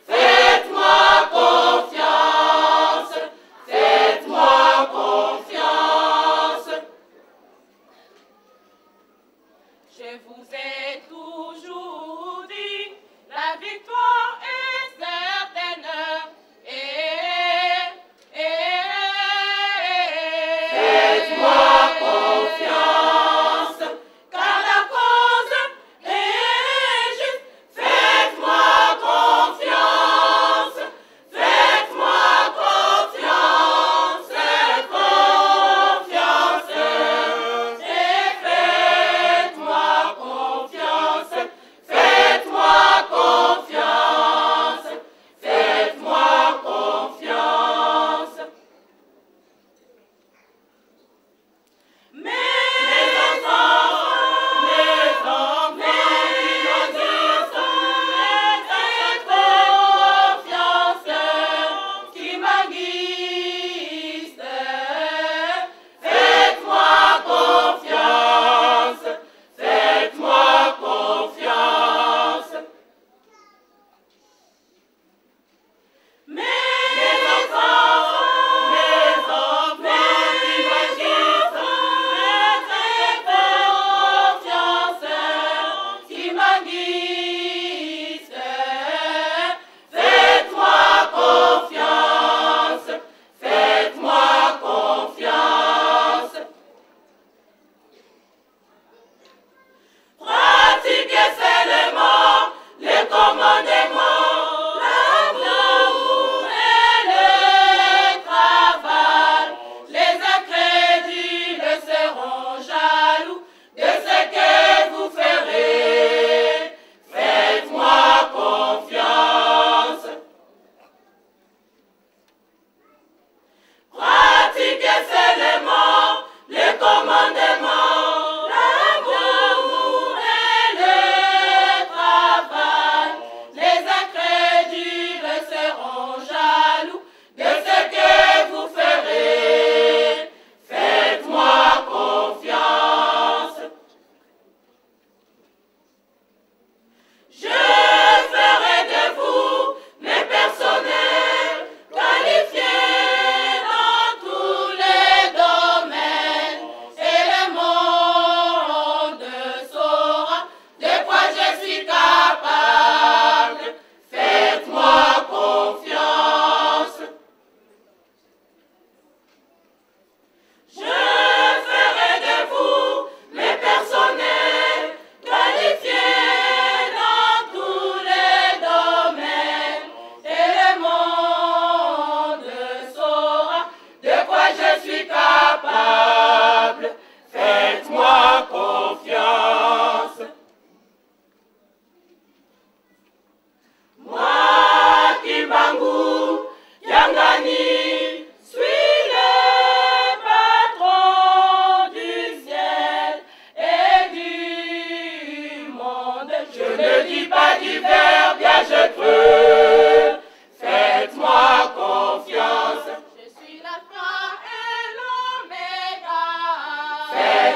faites-moi confiance, faites-moi confiance. Je vous ai toujours dit, la victoire est certaine. Et, Faites-moi confiance, car la cause est juste. Faites-moi confiance, faites-moi confiance, confiance. Et faites-moi confiance.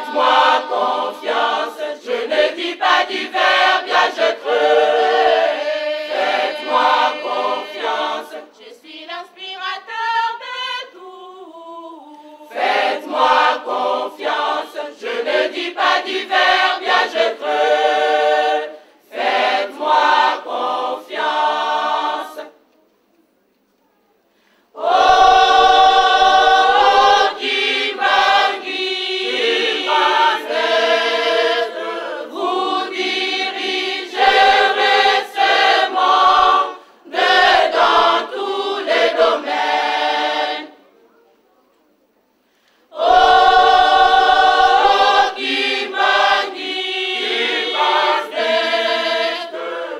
Faites-moi confiance, je ne dis pas du verbe, bien je creux. Faites-moi confiance, je suis l'inspirateur de tout. Faites-moi confiance, je ne dis pas du verbe, bien je creux. Faites-moi confiance. Oh, Kimbangu, vous dirigerez ce monde dans tous les domaines. Oh, Kimbangu,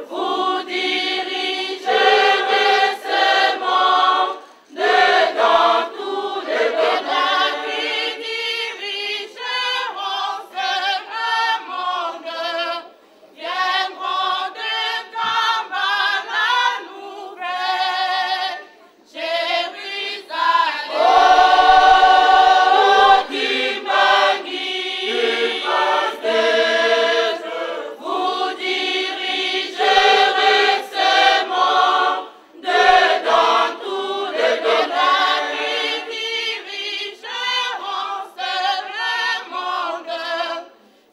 vous dirigerez ce monde dans tous les domaines. Qui dirigeront ce monde viendront de Kamba la nouvelle Jérusalem. Oh, Kimbangu, vous dirigerez ce monde dans tous les domaines. Qui dirigeront ce monde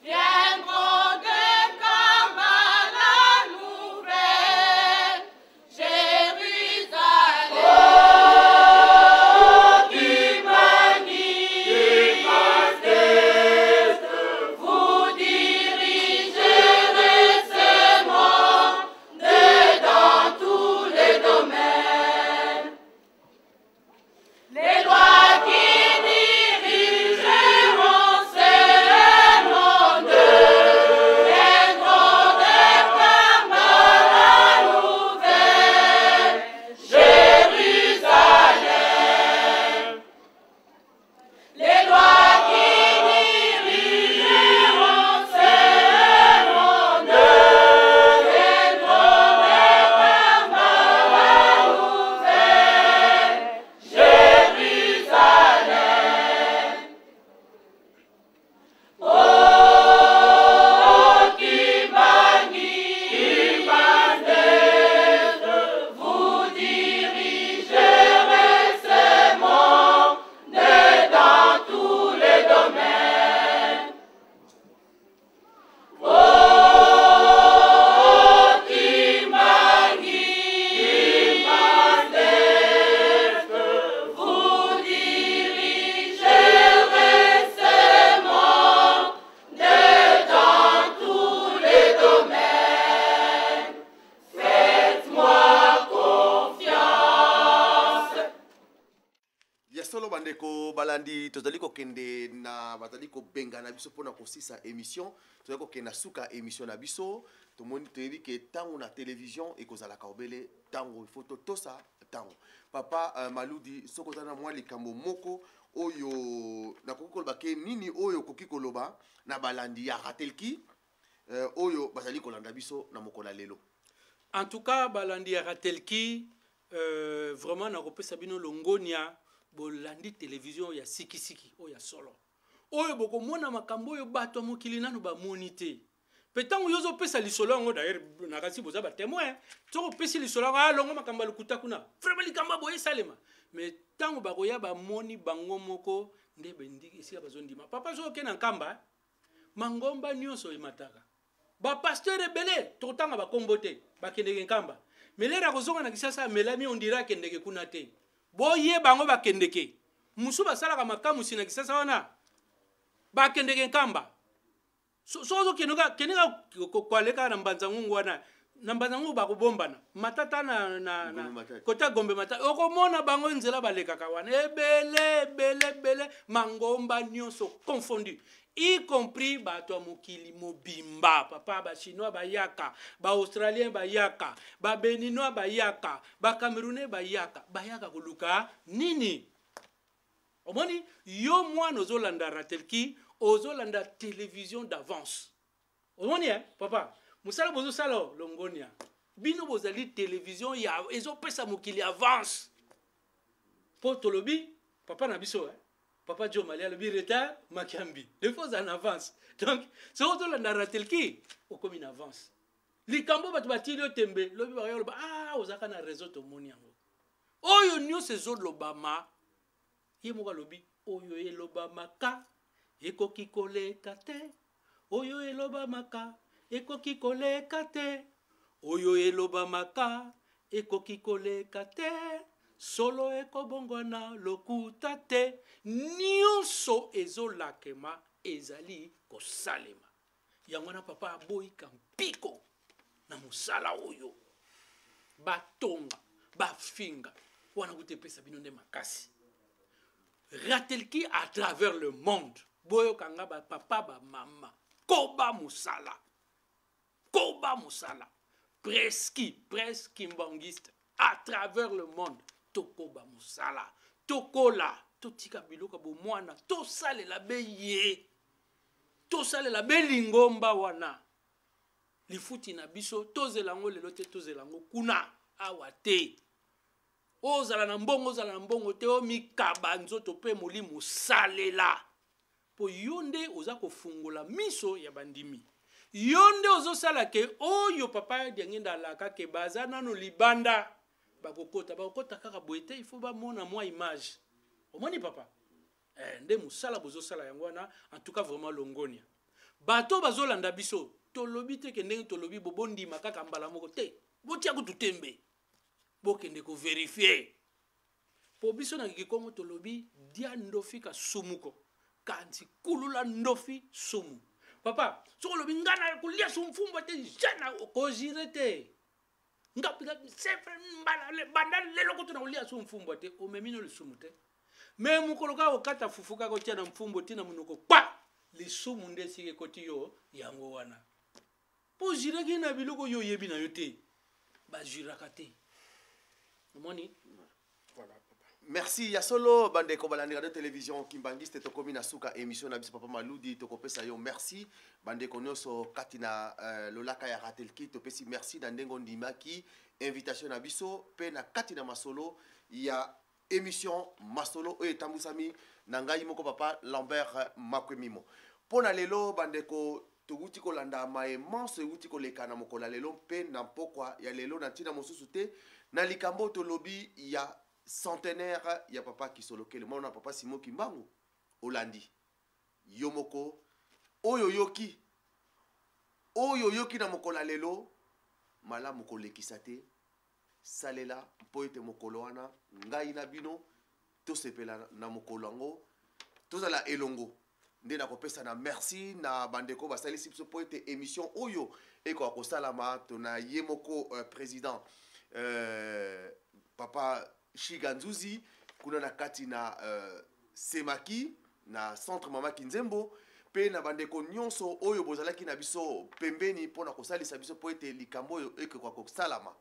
viendront de Kamba la nouvelle Jérusalem. Oh, Kimbangu, vous dirigerez ce monde dans tous les domaines. Les lois qui dirigeront ce monde viendront de Kamba la nouvelle Jérusalem. Les lois qui dirigeront ce monde viendront de Kamba la nouvelle Jérusalem. Oh, Kimbangu, vous dirigerez ce monde dans tous les domaines. Oh, Kimbangu, vous dirigerez ce monde dans tous les domaines. Faites-moi confiance. Ya solo, bandeko balandi, tozali kokende na bazali kobengana biso mpona kosisa émission. Tozali kokende na suka émission na biso. Tomoni, toyebi ke ntango na télévision ekozalaka obele ntango, ifo totosa ntango. Papa Maludi, soki oza na mwa likambo moko oyo nakoki koloba ke nini oyo okoki koloba na balandi ya Ratelki oyo bazali kolanda biso na mokolo ya lelo? En tout cas, balandi ya Ratelki, vraiment nakopesa bino longonia. Bolandi télévision ya sikisiki oyo ya solo, oyo bokomona makambo oyo bato ya mokili nano bamoni te. Mpe ntango yo ozopesa lisolo yango, d'ailleurs nakasi boza batémoin, soki opesi lisolo yango, alongo makambo ya lokuta kuna, vraiment likambo ya boye esalema. Mais ntango bakoya, bamoni bango moko nde bendi esika bazondima. Papa, soki oke na Nkamba, mangomba nyonso emataka, bapasteur ebele, tokotanga bakombo te, bakendeke Nkamba. Mais l'heure akozonga na Kisasa, amelami, ondira akendeke kuna te. Boyeba yango, bakendeke mosu basalaka makamusi na Kisasa wana, bakendeke Nkamba. So ozokende kende kwale kaka na Mbanza Ngungu wana, na Mbanza Ngungu bakobombana matata na Gombe Matata. Kota Gombe Matata, okomona bango nzela balekaka wana ebele ebele ebele, mangomba nyonso confondu, y compris bato ya mokili mobimba. Papa, bachinois bayaka, baaustralien bayaka, babéninois bayaka, bacamerounais bayaka. Bayaka koluka nini? Omoni yo mwana ozolanda Ratelki, ozolanda télévision d'avance. Omoni eh, papa, mosala bozosala o, longonia bino. Bozali télévision ya ezopesa mokili avance, mpo tolobi papa na biso eh. Papa Joe Mali alobi retard makambi. Des fois en avance. Donc soki ozolanda Ratelki okomi na avance. Likambo bato batili yo tembe lobi bakoya loba ah ozalaka na réseau tomoni yango. Oyo nyonso ezolobama ye moko alobi oyo elobamaka ekoki koleka te oyo elobamaka ekoki koleka te oyo elobamaka ekoki koleka te solo ekobongwana lokuta te nyonso ezolakema ezali kosalema yango wana papa aboyika mpiko na mosala oyo batonga bafinga wana kuta epesa bino nde makasi Ratelki à travers le monde boyoka nga ba papa ba mama koba mosala koba mosala preski presse kimbangiste à travers le monde tokoba mosala tokola totika biloko ya bomwana tosalela be ye tosalela be lingomba wana lifuti na biso tozela yango lelo te tozela yango kuna awa te ozala na mbongo ozala na mbongo te omikaba nzoto mpe molimo salela mpo yo nde oza kofungola miso ya bandimi yo nde ozosala ke oyo papa Diangenda alaka ke baza nano libanda bakokota bakokota kaka boye te il faut bamona mwa image omoni papa eh, nde mosala bozosala yango wana en tout cas vraiment longonia bato bazolanda biso tolobi te ke ndenge tolobi bobondima kaka mbala moko te botia kutu tembe bokende koverifie mpo biso na kikongo tolobi dia ndofi ka sumuko kanti kulula ndofi sumu papa soki olobi nga na kolia su mfumbwa te jana okozire te nga sefre mbala banda lelo kutu na kolia su mfumbwa te omemi no lisumu te me mokolo kaka okata fufu kaka otia na mfumbo ti na monoko kpa lisumu nde esika ekoti yo yango wana mpo ojiraki na biloko oyo oyebi na yo te bajuraka te omoni voilà merci ya solo bandeko balandi radio télévision kimbangiste tokomi na suka émission na biso papa maludi tokopesa yo merci bandeko nyonso kati na uh, lolaka ya ratelki topesi merci na ndenge ondimaki invitation na biso mpe na kati na masolo ya émission masolo oyo etambwisami na ngai moko papa Lambert Makwemimo. Mpo na lelo bandeko towuti kolanda maye manso ewuti koleka na mokolo ya lelo mpe na mpokwa ya lelo na ntina mosusu te na likambo tolobi ya centenaire ya papa Kisolokele mwana papa Simon Kimbangu olandi yo moko oyo oyoki oyo oyoki na mokolo ya lelo malamu kolekisa te Salela mpo ete mokolo wana ngai na bino tosepela na mokolo yango, tozala elongo. Nde nakopesa na merci na bandeko basalisi biso mpo ete emission oyo ekoka kosalama. Tona ye moko president papa Shiga Nzuzi kuna na kati na Semaki na centre Mama Kinzembo mpe na bandeko nyonso oyo bozalaki na biso pembeni mpo na kosalisa biso mpo ete likambo oyo ekoka kosalama.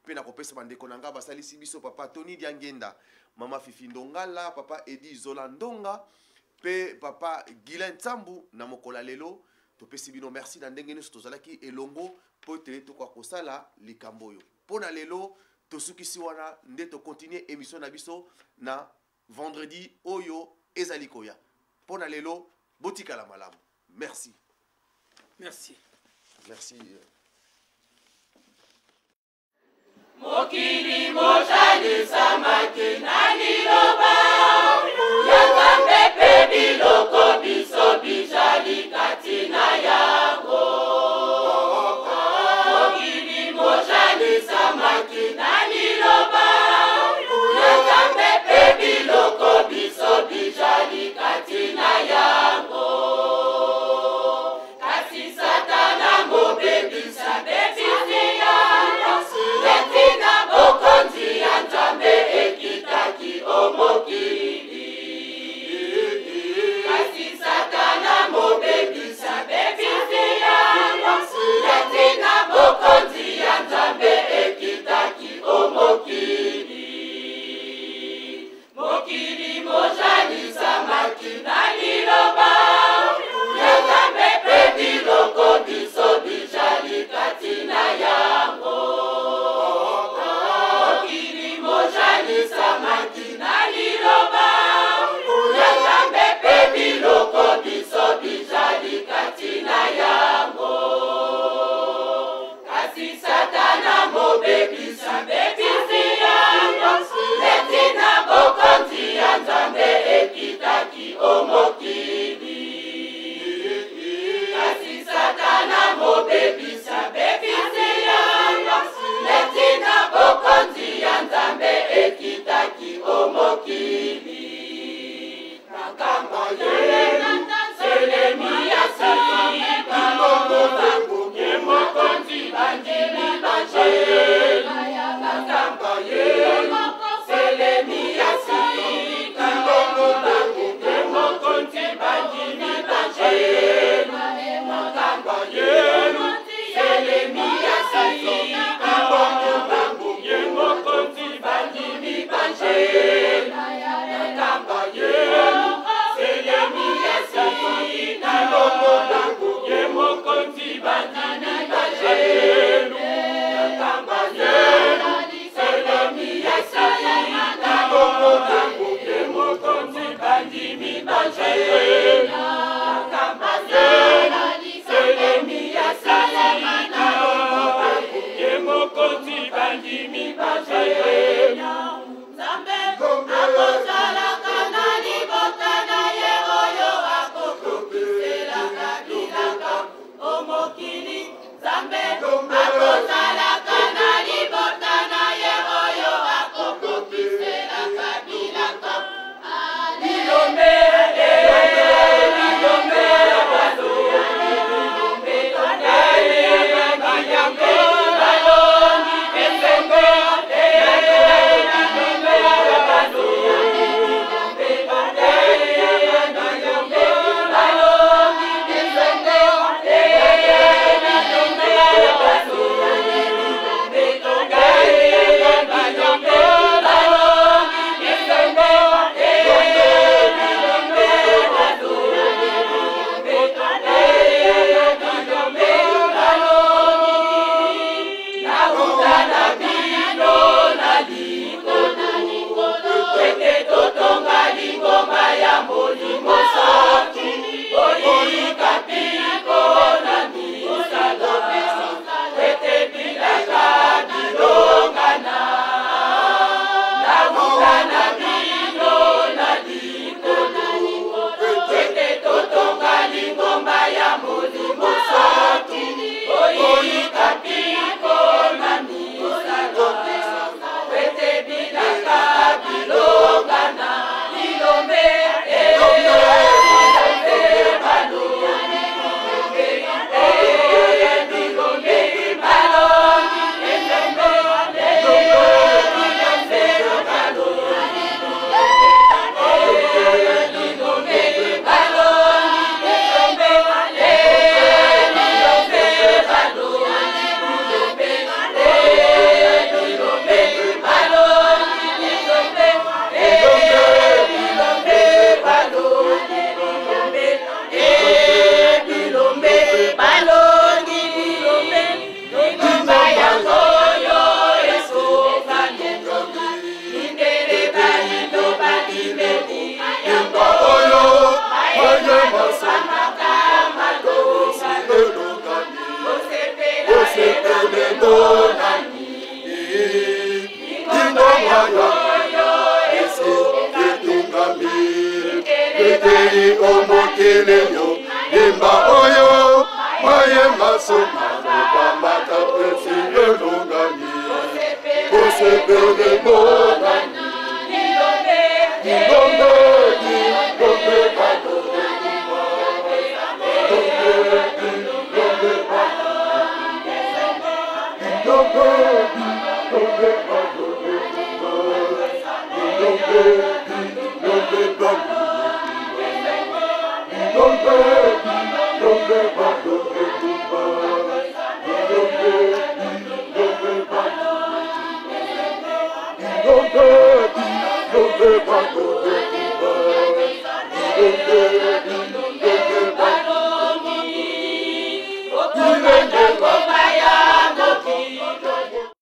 Mpe na kopesa bandeko na ngai basalisi biso, papa Tony Diangenda, mama Fifi Ndongala, papa Edi Zola Ndonga mpe papa Guilain Nsambu. Na mokolo ya lelo topesi bino merci na ndenge nyonso tozalaki elongo mpo ete tokoka kosala likambo oyo. Mpo na lelo tosukisi wana, nde tokontinue emission na biso na vendredi oyo ezali koya. Mpo na lelo botikala malamu. Merci. Merci. Merci. Mokili mozalisamaki na liloba ya Nzambe mpe biloko biso bizali kati na yango. Mokili mozalisamaki na liloba ya Nzambe mpe biloko biso bizali kati na yango. Kasi Satana mobebisa bebisi yango, ntina bokonzi ya Nzambe ekitaki o mokili. nyonso malobamaka esi elongani kosepele monani lilombe lilombe balombe lilombe lilombe lilombe balombe lilombe.